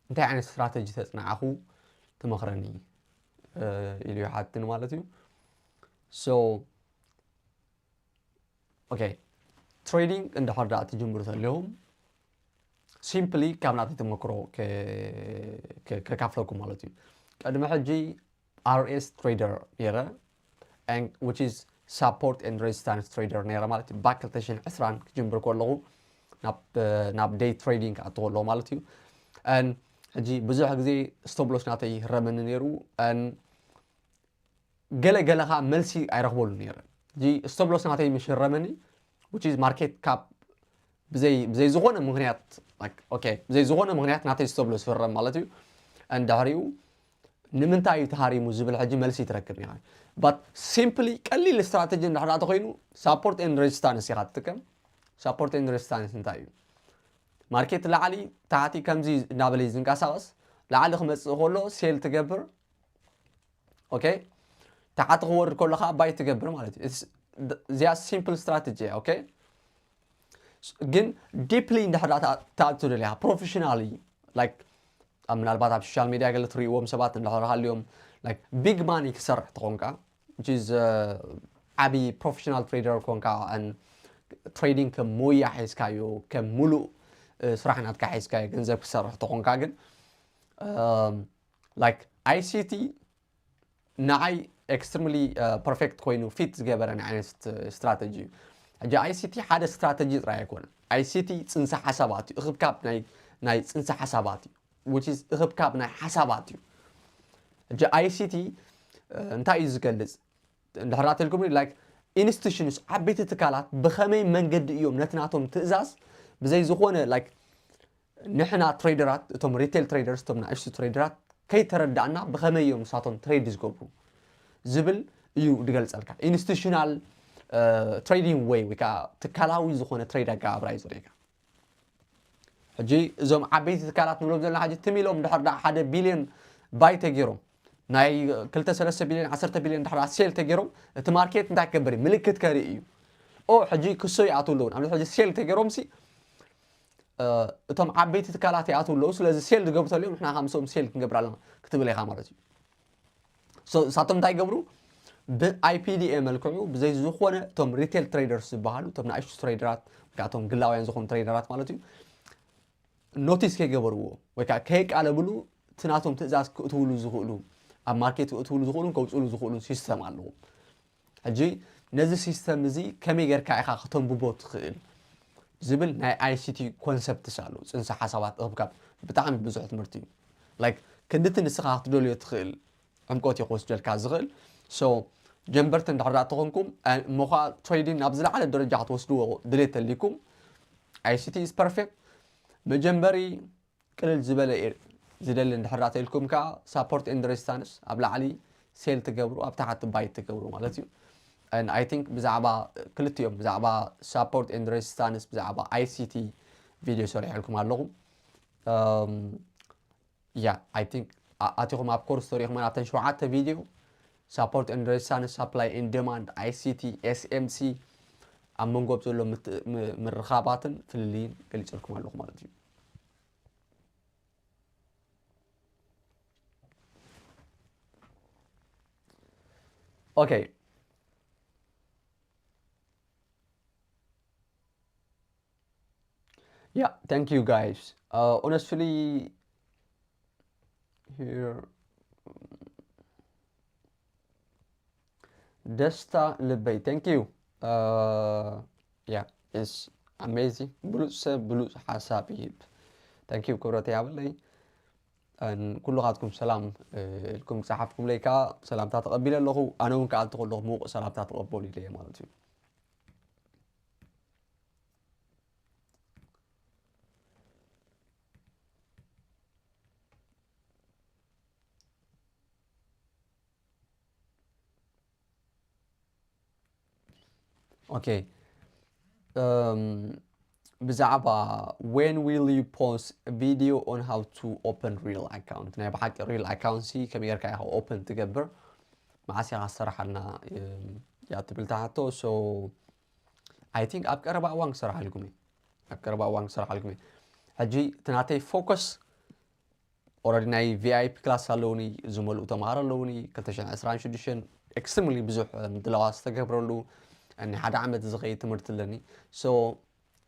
እንታይ ዓይነት ስትራተጂ ተፅናዕኹ ትመኽረኒ፣ እ፣ ኢሉ ይሓትኒ ማለት እዩ። ሶ ኦኬ፣ ትሬዲንግ እንድሕር ደኣ ትጅምሩ ተለኹም፣ ሲምፕሊ ካብ ናተይ ተመክሮ ከካፍለኩም ማለት እዩ። ቅድሚ ሕጂ ኣርኤስ ትሬደር ነይረ፣ which is support and resistance trader ነይረ ማለት እዩ። ባክ ክልተ ሽሕን ዕስራን ክጅምር ከለኹ ናብ ዴይ ትሬዲንግ ክኣቱ ከለኹ ማለት እዩ። ሕጂ ብዙሕ ግዜ ስቶፕ ሎስ ናተይ ይህረመኒ ነይሩ። ገለ ገለ ከዓ መልሲ ኣይረኽበሉ ነይረ። እዚ ስቶፕ ሎስ ናተይ ምስ ህረመኒ፣ which is ማርኬት ካፕ ብዘይ ዝኾነ ምክንያት፣ ብዘይ ዝኾነ ምክንያት ናተይ ስቶፕ ሎስ ይህረም ማለት እዩ። እንድሕሪኡ ንምንታይ እዩ ተሃሪሙ ዝብል ሕጂ መልሲ ትረክብ ኢኻ። But simply ቀሊል ስትራተጂ እንድሕር ተኮይኑ ሳፖርት ኤንድ ሬዚስታንስ ኢኻ ትጥቀም። ሳፖርት ኤንድ ሬዚስታንስ እንታይ እዩ? ማርኬት ላዕሊ ታሕቲ ከምዚ እናበለ እዩ ዝንቀሳቐስ። ላዕሊ ክመፅእ ከሎ ሴል ትገብር፣ ኦኬ፣ ታሕቲ ክወርድ ከሎ ከዓ ባይ ትገብር ማለት እዩ። እዚኣ ሲምፕል ስትራተጂ እያ። ኦኬ፣ ግን ዲፕሊ እንድሕር ትኣቱ ደሊኻ ፕሮፌሽናሊ፣ ላይክ ምናልባት ኣብ ሶሻል ሚዲያ ገለ ትርእይዎም ሰባት እንድሕር ሃልዮም፣ ላይክ ቢግ ማኒ ክሰርሕ ተኾንካ፣ which is ዓብዪ ፕሮፌሽናል ትሬደር ኮንካ፣ ትሬዲንግ ከም ሞያ ሒዝካዮ፣ ከም ሙሉእ ስራሕ ናትካ ሒዝካዮ ገንዘብ ክሰርሕ ተኾንካ ግን፣ ላይክ ኣይሲቲ ንዓይ ኤክስትሪምሊ ፐርፌክት ኮይኑ ፊት ዝገበረ ናይ ዓይነት ስትራተጂ እዩ። ሕጂ ኣይሲቲ ሓደ ስትራተጂ ጥራይ ኣይኮነን። ኣይሲቲ ፅንሰ ሓሳባት እዩ፣ እኽብካብ ናይ ፅንሰ ሓሳባት እዩ፣ which is እኽብካብ ናይ ሓሳባት እዩ። ሕጂ ኣይሲቲ እንታይ እዩ ዝገልፅ እንድሕር ኣተልኩም፣ ላይክ ኢንስቲቱሽንስ፣ ዓበይቲ ትካላት ብኸመይ መንገዲ እዮም ነቲ ናቶም ትእዛዝ ብዘይ ዝኾነ ላይክ ንሕና ትሬደራት፣ እቶም ሪቴል ትሬደርስ፣ እቶም ንኣሽቱ ትሬደራት ከይተረዳእና ብኸመይ እዮም ንሳቶም ትሬድ ዝገብሩ ዝብል እዩ ዝገልጸልካ። ኢንስቲቱሽናል ትሬዲንግ ወይ ወይ ከዓ ትካላዊ ዝኾነ ትሬድ ኣገባብራ እዩ ዘርእየካ። ሕጂ እዞም ዓበይቲ ትካላት ንብሎም ዘለና ሕጂ ትም ኢሎም ድሕር ዳ ሓደ ቢልዮን ባይ ተገይሮም ናይ ክልተ ሰለስተ ቢልዮን ዓሰርተ ቢልዮን ድሕር ዳ ሴል ተገይሮም እቲ ማርኬት እንታይ ክገብር እዩ? ምልክት ከርኢ እዩ። ኦ ሕጂ ክሶ ይኣትዉ ኣለዉ። ንኣብነት ሕጂ ሴል ተገይሮም ሲ እቶም ዓበይቲ ትካላት ይኣትዉ ኣለዉ። ስለዚ ሴል ዝገብሩ ተልዮም ንሕና ከዓ ምስኦም ሴል ክንገብር ኣለና ክትብል ኢኻ ማለት እዩ። ንሳቶም እንታይ ይገብሩ? ብኣይፒዲኤ መልክዑ ብዘይ ዝኾነ እቶም ሪቴል ትሬደርስ ዝበሃሉ እቶም ንኣሽቱ ትሬደራት ወይ ከዓ እቶም ግላውያን ዝኾኑ ትሬደራት ማለት እዩ ኖቲስ ከይገበርዎ ወይ ከዓ ከይቃለብሉ እቲ ናቶም ትእዛዝ ክእትውሉ ዝኽእሉ ኣብ ማርኬት ክእትውሉ ዝኽእሉን ከውፅሉ ዝኽእሉን ሲስተም ኣለዎም። ሕጂ ነዚ ሲስተም እዚ ከመይ ጌርካ ኢኻ ከተንብቦ ትኽእል ዝብል ናይ ኣይሲቲ ኮንሰፕትስ ኣሎ። ፅንሰ ሓሳባት እኽብካብ ብጣዕሚ ብዙሕ ትምህርቲ እዩ። ላይክ ክንድቲ ንስኻ ክትደልዮ ትኽእል ዕምቆት እዩ ክወስደልካ ዝኽእል። ሶ ጀንበርቲ እንድሕር ዳ ተኾንኩም እሞ ኸዓ ትሬዲንግ ናብ ዝለዓለ ደረጃ ክትወስድዎ ድሌት ተልይኩም ኣይሲቲ ኢስ ፐርፌክት። መጀመሪ ቅልል ዝበለ ዝደሊ እንድሕር ዳ ተልኩም ከዓ ሳፖርት ኤንድ ሬዚስታንስ ኣብ ላዕሊ ሴል ትገብሩ ኣብ ታሕቲ ባይ ትገብሩ ማለት እዩ። ኣይ ቲንክ ብዛዕባ ክልቲኦም ብዛዕባ ሳፖርት ኤንድ ሬዚስታንስ ብዛዕባ ኣይሲቲ ቪድዮ ሰሪሐልኩም ኣለኹ። ያ ኣይ ቲንክ ኣቲኹም ኣብ ኮርስ ተሪኹም ኣብተን ሸውዓተ ቪድዮ ሳፖርት ኤንድ ሬዚስታንስ ሳፕላይ ኤንድ ዲማንድ ኣይሲቲ ኤስኤምሲ ኣብ መንጎ ዘሎ ምርኻባትን ፍልልይን ገሊፀልኩም ኣለኹ ማለት እዩ። Okay. Yeah, thank you guys. Uh, honestly, here ደስታ ልበይ thank you. Uh, yeah, it's amazing. ብሉፅ ሰብ ብሉፅ ሓሳብ ይህብ። Thank you ክብረት ያብለይ። ኩልኻትኩም ሰላም ኢልኩም ክፀሓፍኩም ለይካ ሰላምታ ተቐቢለ ኣለኹ። ኣነ እውን ክኣቱ ከለኹ ምውቕ ሰላምታ ተቐበሉ ኢለ እየ ማለት እዩ። Okay. Um, ብዛዕባ when will you post a video on how to open real account? ናይ ብሓቂ ሪል ኣካውንት ሲ ከመይ ጌርካ ኢኻ ኦፕን ትገብር? መዓስ ኢኻ ክሰርሓልና እያ ትብል ትሓቶ። So I think ኣብ ቀረባ እዋን ክሰርሓልኩም እየ። ኣብ ቀረባ እዋን ክሰርሓልኩም እየ። ሕጂ እቲ ናተይ ፎከስ ኦረዲ ናይ ቪኣይፒ ክላስ ኣለውኒ፣ ዝመልኡ ተምሃሮ ኣለውኒ፣ ክልተ ሽሕን ዕስራን ሽዱሽተን ኤክስትሪምሊ ብዙሕ ምድላዋት ዝተገብረሉ ናይ ሓደ ዓመት ዝኸይድ ትምህርቲ ኣለኒ። So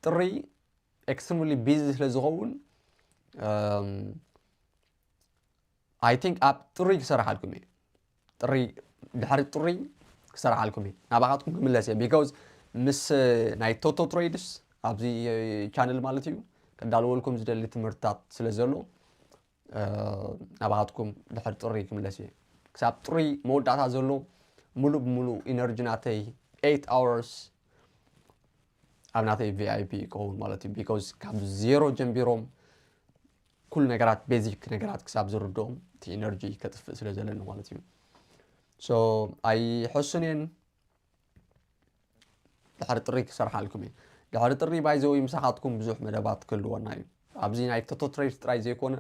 ጥሪ extremely busy ስለ ዝኸውን I think ኣብ ጥሪ ክሰርሓልኩም እየ። ጥሪ ድሕሪ ጥሪ ክሰርሓልኩም እየ። ናባኻትኩም ክምለስ እየ። Because ምስ ናይ ቶቶ ትሬድስ ኣብዚ ቻነል ማለት እዩ ከዳልወልኩም ዝደሊ ትምህርትታት ስለ ዘሎ ናባኻትኩም ድሕሪ ጥሪ ክምለስ እየ። ክሳብ ጥሪ መወዳእታ ዘሎ ሙሉእ ብሙሉእ ኢነርጂ ናተይ eight hours ኣብ ናተይ V I P ክኸውን ማለት እዩ። Because ካብ ዜሮ ጀምቢሮም ኩሉ ነገራት ቤዚክ ነገራት ክሳብ ዝርድኦም እቲ ኢነርጂ ከጥፍእ ስለ ዘለኒ ማለት እዩ። So ኣይሕሱን እየን። ድሕሪ ጥሪ ክሰርሓልኩም እየ። ድሕሪ ጥሪ ባይዘዊ ምሳኻትኩም ብዙሕ መደባት ክህልወና እዩ። ኣብዚ ናይ ቶቶ ትሬድ ጥራይ ዘይኮነ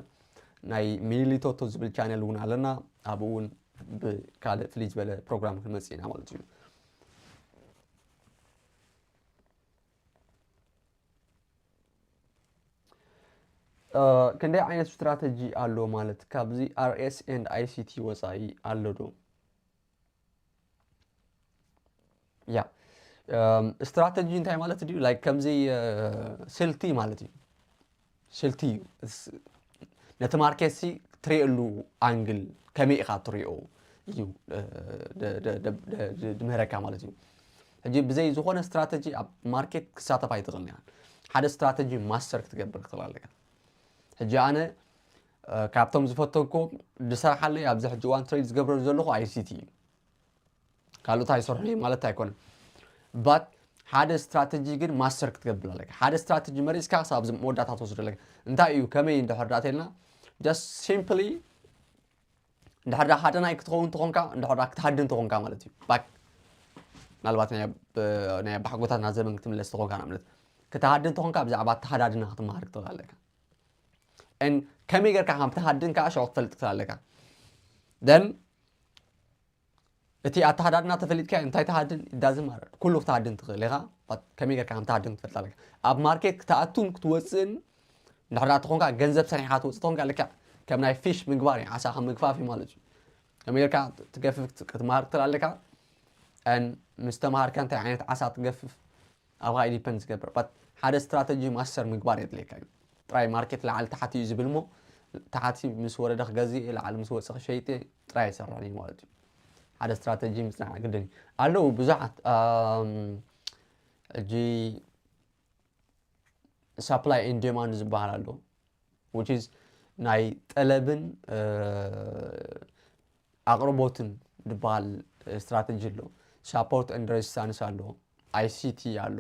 ናይ ሚሊ ቶቶ ዝብል ቻነል እውን ኣለና። ኣብኡ እውን ብካልእ ፍልይ ዝበለ ፕሮግራም ክንመፅእ ኢና ማለት እዩ። ክንደይ ዓይነት ስትራተጂ ኣሎ ማለት ካብዚ R S and I C T ወፃኢ ኣሎ ዶ? ያ ስትራተጂ እንታይ ማለት ድዩ? Like ከምዚ ስልቲ ማለት እዩ። ስልቲ እዩ። ነቲ ማርኬት ሲ ትሪእሉ ኣንግል ከመይ ኢኻ ትሪኦ እዩ ድምህረካ ማለት እዩ። ሕጂ ብዘይ ዝኾነ ስትራተጂ ኣብ ማርኬት ክሳተፍ ኣይትኽእልን ኢኻ። ሓደ ስትራተጂ ማስተር ክትገብር ክትኽእል ኣለካ። ሕጂ ኣነ ካብቶም ዝፈተንኮ ዝሰርሓለይ ኣብዚ ሕጂ እዋን ትሬድ ዝገብረሉ ዘለኹ I C T እዩ። ካልኦት ኣይሰርሑን እዮም ማለት ኣይኮነን። But ሓደ ስትራተጂ ግን ማስተር ክትገብር ኣለካ። ሓደ ስትራተጂ መሪፅካ ክሳብ መወዳእታ ትወስዶ ኣለካ። እንታይ እዩ ከመይ እንድሕር ዳኣ ተልና just simply እንድሕር ዳኣ ሃደናይ ክትኸውን ተኾንካ እንድሕር ዳኣ ክትሃድን ተኾንካ ማለት እዩ። Back ምናልባት ናይ ኣባሓጎታትና ዘመን ክትምለስ ተኾንካ ንኣብነት ክትሃድን ተኾንካ ብዛዕባ ኣተሃዳድና ክትመሃር ክትኽእል ኣለካ። And ከመይ ጌርካ ከም ትሃድን ከዓ ሽዑ ክትፈልጥ ክትኽእል ኣለካ። Then እቲ ኣተሃዳድና ተፈሊጥካ እንታይ ትሃድን it doesn't matter። ኩሉ ክትሃድን ትኽእል ኢኻ። But ከመይ ጌርካ ከም ትሃድን ክትፈልጥ ኣለካ። ኣብ ማርኬት ክትኣቱን ክትወፅእን እንድሕር ተኾንካ ገንዘብ ሰሪሕካ ትወፅእ ተኾንካ ልክዕ ከም ናይ ፊሽ ምግባር እዩ። ዓሳ ከም ምግፋፍ እዩ ማለት እዩ። ከመይ ጌርካ ትገፍፍ ክትመሃር ክትኽእል ኣለካ። And ምስ ተምሃርካ እንታይ ዓይነት ዓሳ ትገፍፍ ኣብኻ ዲፐንድ ዝገብር but ሓደ ስትራተጂ ማስተር ምግባር የድልየካ እዩ። ጥራይ ማርኬት ላዕሊ ታሕቲ እዩ ዝብል እሞ ታሕቲ ምስ ወረደ ክገዝእ እየ ላዕሊ ምስ ወፀ ክሸይጥ እየ ጥራይ ኣይሰርሕን እዩ ማለት እዩ። ሓደ ስትራተጂ ምፅናዕ ግድን እዩ። ኣለዉ ብዙሓት ሕጂ supply and demand ዝበሃል ኣሎ which is ናይ ጠለብን ኣቕርቦትን ዝበሃል ስትራተጂ ኣሎ። Support and resistance ኣሎ፣ I C T ኣሎ።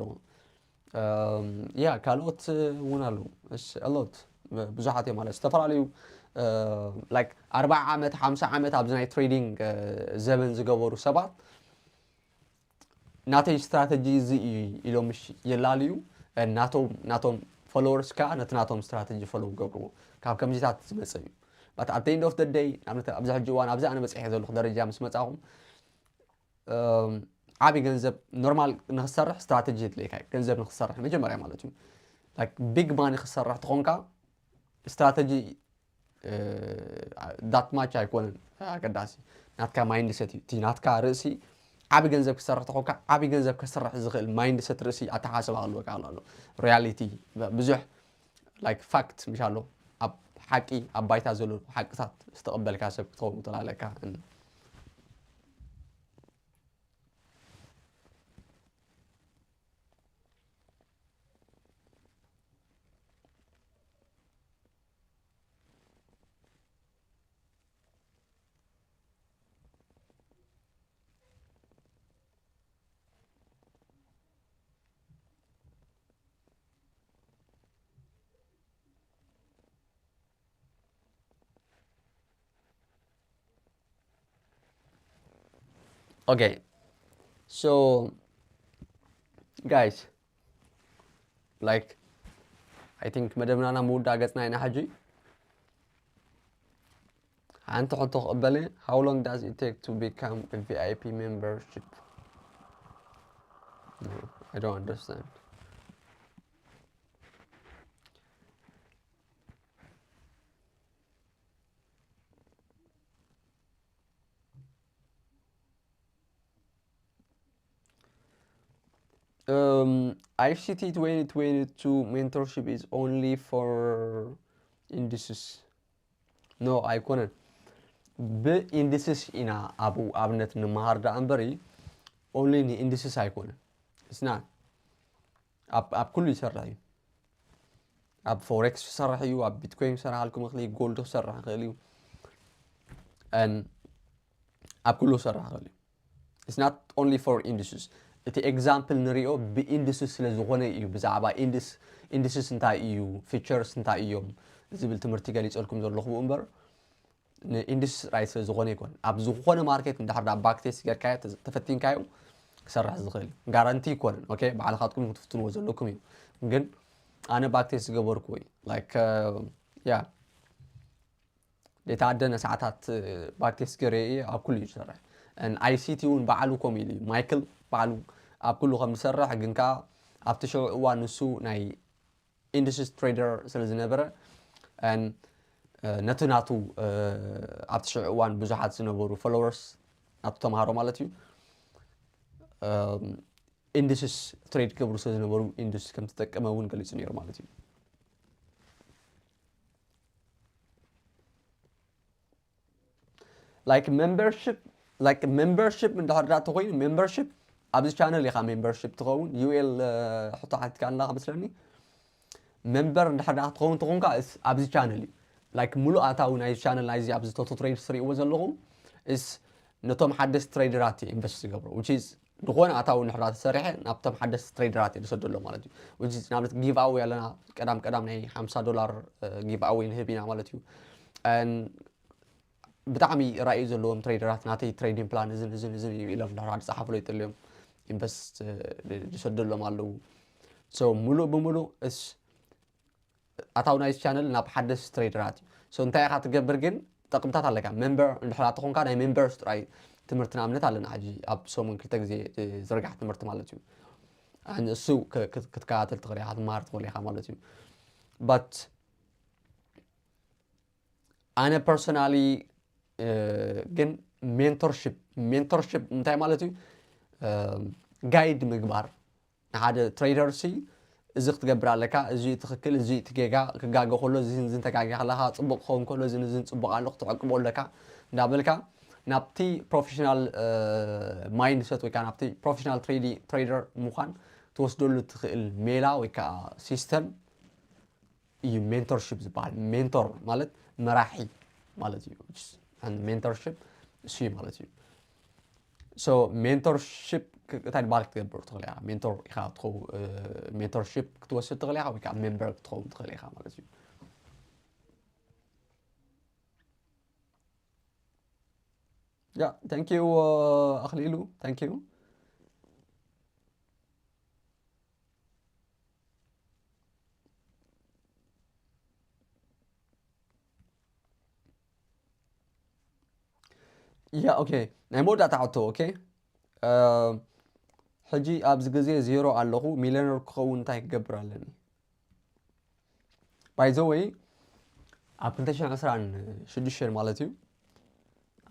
ያ ካልኦት እውን ኣለዉ። A lot ብዙሓት እዮም ማለት ዝተፈላለዩ like ኣርባዓ ዓመት ሓምሳ ዓመት ኣብዚ ናይ ትሬዲንግ ዘበን ዝገበሩ ሰባት ናተይ ስትራተጂ እዚ እዩ ኢሎም የላልዩ። ናቶም ናቶም followers ከዓ ነቲ ናቶም ስትራተጂ follow ክገብርዎ ካብ ከምዚታት ዝመፀ እዩ። But at the end of the day ንኣብነት ኣብዚ ሕጂ እዋን ኣብዚ ኣነ በፂሐ ዘለኹ ደረጃ ምስ መፃኹም ዓብዪ ገንዘብ ኖርማል ንክሰርሕ ስትራተጂ የድልየካ እዩ። ገንዘብ ንክሰርሕ መጀመርያ ማለት እዩ። Like big money ክሰርሕ ተኾንካ ስትራተጂ that much ኣይኮነን ኣገዳሲ። ናትካ ማይንድሰት እዩ እቲ ናትካ ርእሲ። ዓቢ ገንዘብ ክሰርሕ ተኾንካ ዓቢ ገንዘብ ከስርሕ ዝኽእል ማይንድሰት ርእሲ ኣተሓሳስባ ክህልወካ ኣሎ ኣሎ reality ብዙሕ like fact ምሽ ኣሎ ኣብ ሓቂ ኣብ ባይታ ዘሎ ሓቅታት ዝተቐበልካ ሰብ ክትኸውን ትላለካ። Okay. So guys, like I think መደብና ናብ ምውዳእ ገጽና ኢና ሕጂ። ሓንቲ ሕቶ ክቕበል እየ። How long does it take to become a V I P membership? No, I don't understand. Um, I C T twenty twenty-two mentorship is only for indices. No, ኣይኮነን። ብ indices ኢና ኣብኡ ኣብነት ንመሃር ደኣ እምበሪ፣ only ን indices ኣይኮነን። It's not። ኣብ ኣብ ኩሉ ይሰርሕ እዩ። ኣብ ፎሬክስ ክሰርሕ እዩ፣ ኣብ ቢትኮይን ክሰርሓልኩም ይኽእል እዩ፣ ጎልድ ክሰርሕ ይኽእል እዩ። And ኣብ ኩሉ ክሰርሕ ይኽእል እዩ። It's not only for indices። እቲ example ንሪኦ ብ indices ስለ ዝኾነ እዩ፣ ብዛዕባ indices እንታይ እዩ፣ futures እንታይ እዮም ዝብል ትምህርቲ ገሊፀልኩም ዘለኹ እምበር፣ ን indices ጥራይ ስለ ዝኾነ ይኮን። ኣብ ዝኾነ ማርኬት እንድሕር ዳ backtest ጌርካዮ፣ ተፈቲንካዮ ክሰርሕ ዝኽእል ጋራንቲ ይኮነን። ኦኬ፣ ባዕልኻትኩም ክትፍትንዎ ዘለኩም እዩ። ግን ኣነ backtest ዝገበርኩ ወይ like yeah ዴታ ኣደነ ሰዓታት backtest ገይረ እየ ኣብ ኩሉ እዩ ዝሰርሕ። I C T እውን ባዕሉ ከምኡ ኢሉ እዩ። ማይክል ባዕሉ ኣብ ኩሉ ከም ዝሰርሕ ግን ከዓ ኣብቲ ሽዑ እዋን ንሱ ናይ indices trader ስለ ዝነበረ ነቲ ናቱ ኣብቲ ሽዑ እዋን ብዙሓት ዝነበሩ followers ናቱ ተምሃሮ ማለት እዩ indices trade ክገብሩ ስለ ዝነበሩ indices ከም ተጠቀመ እውን ገሊፁ ነይሩ ማለት እዩ። Like membership like membership እንድሕር ዳ ተኮይኑ membership ኣብዚ channel ኢኻ membership ትኸውን። ዩኤል ሕቶ ሓቲትካ ኣለኻ መስለኒ። Member እንድሕር ዳ ክትኸውን ተኾንካ እስ ኣብዚ channel እዩ። Like ሙሉእ ኣታዊ ናይ channel ናይዚ ኣብዚ ቶቶ trade ትሪእዎ ዘለኹም እስ ነቶም ሓደስቲ traderኣት invest ዝገብሩ which is ዝኾነ ኣታዊ እንድሕር ዳ ተሰሪሐ ናብቶም ሓደስቲ traderኣት እየ ዝሰደሎም ማለት እዩ። Which is ንኣብነት give away ኣለና። ቀዳም ቀዳም ናይ ሓምሳ ዶላር give away ንህብ ኢና ማለት እዩ። ብጣዕሚ ራእዩ ዘለዎም traderኣት ናተይ trading plan እዝን እዝን እዝን እዩ ኢሎም እንድሕር ዝፀሓፍሎ ይጥልዮም invest ዝሰደሎም ኣለዉ። So ሙሉእ ብሙሉእ እስ ኣታዊ ናይዚ channel ናብ ሓደስቲ traderኣት እዩ። So እንታይ ኢኻ ትገብር ግን ጠቕምታት ኣለካ። Member እንድሕር ተኾንካ ናይ members ጥራይ ትምህርቲ ንኣብነት ኣለና ሕጂ ኣብ ሰሙን ክልተ ግዜ ዝርጋሕ ትምህርቲ ማለት እዩ። እሱ ክትከታተል ትኽእል ኢኻ ክትመሃር ትኽእል ኢኻ ማለት እዩ። But ኣነ personally ግን mentorship mentorship እንታይ ማለት እዩ? Guide ምግባር ንሓደ trader ሲ እዚ ክትገብር ኣለካ፣ እዚ ትኽክል፣ እዚ እቲ ጌጋ፣ ክጋገ ከሎ እዚ እዚ ተጋጊ ኣለኻ፣ ፅቡቅ ክኸውን ከሎ እዚ እዚ ፅቡቅ ኣሎ ክትዕቅቦ ኣለካ እንዳበልካ ናብቲ professional mindset ወይ ከዓ ናብቲ professional trader ምዃን ትወስደሉ ትኽእል ሜላ ወይ ከዓ system እዩ mentorship ዝበሃል። Mentor ማለት መራሒ ማለት እዩ። Mentorship እሱ እዩ ማለት እዩ። So mentorship እንታይ ባል ክትገብር ትኽእል ኢኻ። Mentor ኢኻ ክትኸውን mentorship ክትወስድ ትኽእል ኢኻ ወይ ከዓ member ክትኸውን ትኽእል ኢኻ ማለት እዩ። Yeah, thank you ኣኽሊሉ, thank you። Yeah, okay. ናይ መወዳእታ ሕቶ okay። ሕጂ ኣብዚ ግዜ ዜሮ ኣለኹ፣ ሚልዮነር ክኸውን እንታይ ክገብር ኣለኒ? By the way ኣብ ክልተ ሽሕን ዕስራን ሽዱሽተን ማለት እዩ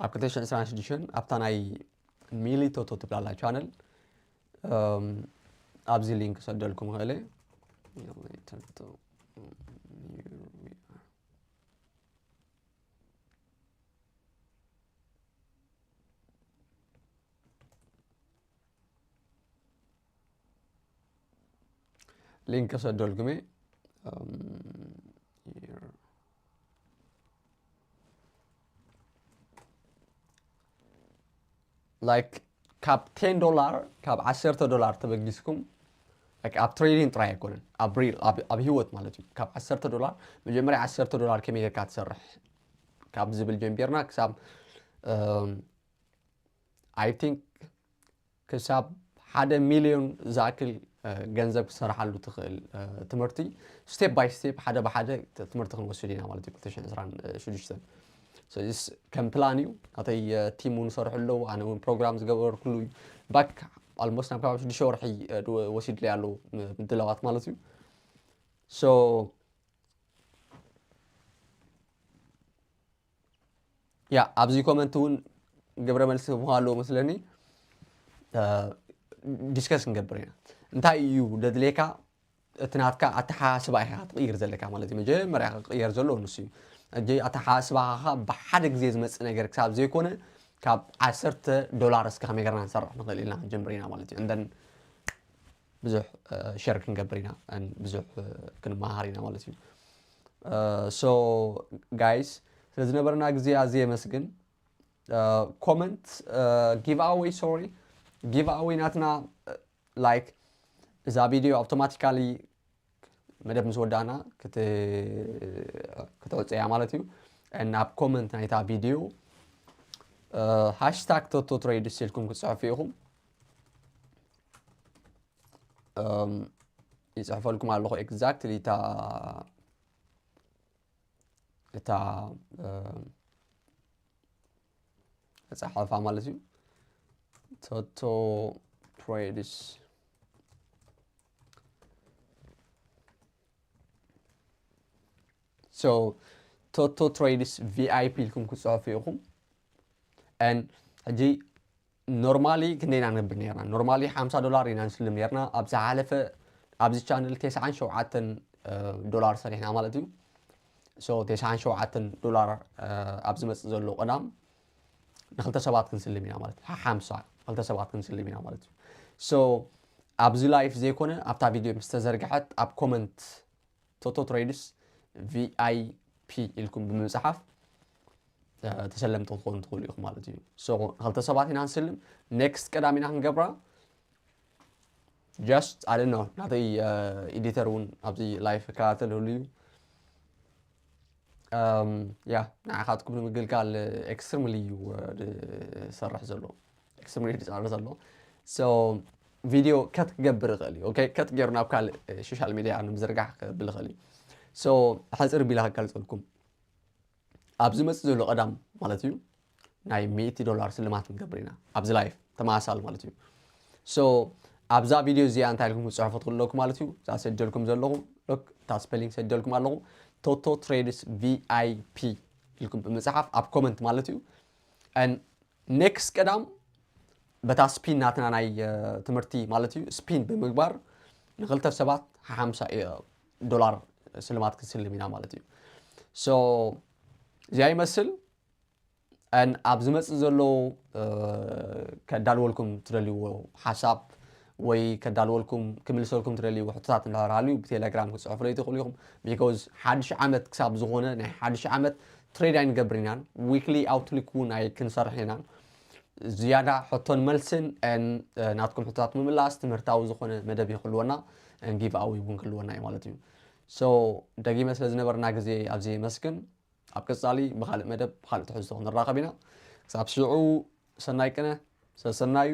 ኣብ ክልተ ሽሕን ዕስራን ሽዱሽተን ኣብታ ናይ ሚሊ ቶቶ ትብላላ channel ኣብዚ link ክሰደልኩም ይኽእል እየ። Link ክሰደልኩም እየ። Like ካብ ten ዶላር ካብ ዓሰርተ ዶላር ተበጊስኩም ኣብ trading ጥራይ ኣይኮነን ኣብ real ኣብ ህይወት ማለት እዩ። ካብ ዓሰርተ ዶላር መጀመርያ ዓሰርተ ዶላር ከመይ ጌርካ ትሰርሕ ካብ ዝብል ጀምቢርና ክሳብ I think ክሳብ ሓደ ሚልዮን ዝኣክል ገንዘብ ክትሰርሓሉ ትኽእል ትምህርቲ step by step ሓደ ብሓደ ትምህርቲ ክንወስድ ኢና ማለት እዩ። ክልተ ሽሕን ዕስራን ሽዱሽተን ከም plan እዩ። ናተይ team እውን ይሰርሑ ኣለዉ። ኣነ እውን ፕሮግራም ዝገበርኩሉ እዩ። Back almost ናብ ከባቢ ሽዱሽተ ወርሒ ወሲድለይ ኣለዉ ምድላዋት ማለት እዩ። So yeah ኣብዚ comment እውን ግብረ መልሲ ክህቡ ኣለዉ መስለኒ። Discuss ክንገብር ኢና። እንታይ እዩ ደድልየካ? እቲ ናትካ ኣተሓሳስባ ኢኻ ክትቕይር ዘለካ ማለት እዩ። መጀመርያ ክቕየር ዘለዎ ንሱ እዩ። ሕጂ ኣተሓሳስባኻ ብሓደ ግዜ ዝመጽእ ነገር ክሳብ ዘይኮነ፣ ካብ ዓሰርተ ዶላር እስከ ከመይ ገርና ንሰርሕ ንኽእል ኢልና ክንጀምር ኢና ማለት እዩ። እንደን ብዙሕ ሸር ክንገብር ኢና፣ ብዙሕ ክንመሃር ኢና ማለት እዩ። So guys፣ ስለዝነበረና ግዜ ኣዝየ የመስግን። ኮመንት፣ ጊቭኣወይ፣ ሶሪ፣ ጊቭኣወይ ናትና፣ ላይክ፣ እዛ ቪድዮ ኣውቶማቲካሊ መደብ ምስ ወዳእና ክትዕፀያ ማለት እዩ። ናብ ኮመንት ናይታ ቪድዮ ሃሽታግ ቶቶ ትሬድስ ኢልኩም ክትፅሕፉ ኢኹም። ይፅሕፈልኩም ኣለኹ ኤግዛክትሊ እታ እታ ጸሓፋ ማለት እዩ። ቶቶ ትሬድስ። So ቶቶ ትሬድስ ቪኣይፒ ኢልኩም ክፅሕፉ ኢኹም። ሕጂ ኖርማሊ ክንደይና ንብል ነርና? ኖርማሊ ሓምሳ ዶላር ኢና ንስልም ነርና። ኣብ ዝሓለፈ ኣብዚ ቻነል ተስዓን ሸውዓተን ዶላር ሰሪሕና ማለት እዩ። So ተስዓን ሸውዓተን ዶላር ኣብ ዝመፅእ ዘሎ ቀዳም ንክልተ ሰባት ክንስልም ኢና ማለት እዩ። ሓሓምሳ ክልተ ሰባት ክንስልም ኢና ማለት እዩ። So ኣብዚ ላይፍ ዘይኮነ ኣብታ ቪድዮ ምስ ተዘርግሐት ኣብ ኮመንት ቶቶ ትሬድስ ቪኣይፒ ኢልኩም ብምፅሓፍ ተሰለምቲ ክትኮኑ ትኽእሉ ኢኹም ማለት እዩ። So ክልተ ሰባት ኢና ንስልም። ኔክስት ቀዳም ኢና ክንገብራ። Just I don't know፣ ናተይ ኤዲተር እውን ኣብዚ ላይፍ ይከታተል ህሉ እዩ። ያ ንዓኻትኩም ንምግልጋል ኤክስትሪምሊ እዩ ዝሰርሕ ዘሎ፣ ኤክስትሪምሊ ዝፃዕር ዘሎ። So ቪድዮ ከት ክገብር ይኽእል እዩ። ኦኬ፣ ከት ገይሩ ናብ ካልእ ሶሻል ሚድያ ንምዝርጋሕ ክብል ይኽእል እዩ። So ሓፂር ቢላ ከጋልፀልኩም። ኣብ ዝመፅእ ዘሎ ቀዳም ማለት እዩ ናይ ሚእቲ ዶላር ስልማት ክንገብር ኢና ኣብዚ ላይፍ ተመሳሳሊ ማለት እዩ። So ኣብዛ ቪድዮ እዚኣ እንታይ ኢልኩም ክፅሕፉ ትኽእሉ ኣለኩም ማለት እዩ። እዛ ሰጀልኩም ዘለኹ ሎክ እታ ስፔሊንግ ሰጀልኩም ኣለኹ ቶቶ ትሬድስ ቪኣይፒ ኢልኩም ብምፅሓፍ ኣብ ኮመንት ማለት እዩ። ኔክስት ቀዳም በታ ስፒን ናትና ናይ ትምህርቲ ማለት እዩ ስፒን ብምግባር ንክልተ ሰባት ሓሓምሳ ዶላር ስልማት ክንስልም ኢና ማለት እዩ። So እዚኣ ይመስል። ኣብ ዝመፅእ ዘሎ ከዳልወልኩም ትደልይዎ ሓሳብ ወይ ከዳልወልኩም ክምልሰልኩም ትደልይዎ ሕቶታት እንድሕር ሃልዩ ብቴሌግራም ክትፅሕፉለይ ትኽእሉ ኢኹም። ቢኮዝ ሓድሽ ዓመት ክሳብ ዝኾነ ናይ ሓድሽ ዓመት ትሬድ ኣይንገብር ኢናን ዊክሊ ኣውትሉክ እውን ኣይክንሰርሕ ኢናን። ዝያዳ ሕቶን መልስን ናትኩም ሕቶታት ምምላስ ትምህርታዊ ዝኾነ መደብ ይክልወና ጊቭኣዊ እውን ክልወና እዩ ማለት እዩ። So ደጊመ ስለ ዝነበርና ግዜ ኣብዚ የመስግን። ኣብ ቀፃሊ ብካልእ መደብ ብካልእ ትሕዝቶ ክንራኸብ ኢና። ክሳብ ሽዑ ሰናይ ቅነ ሰሰናዩ።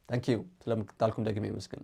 Thank you ስለምክታልኩም ደግሜ የመስግን።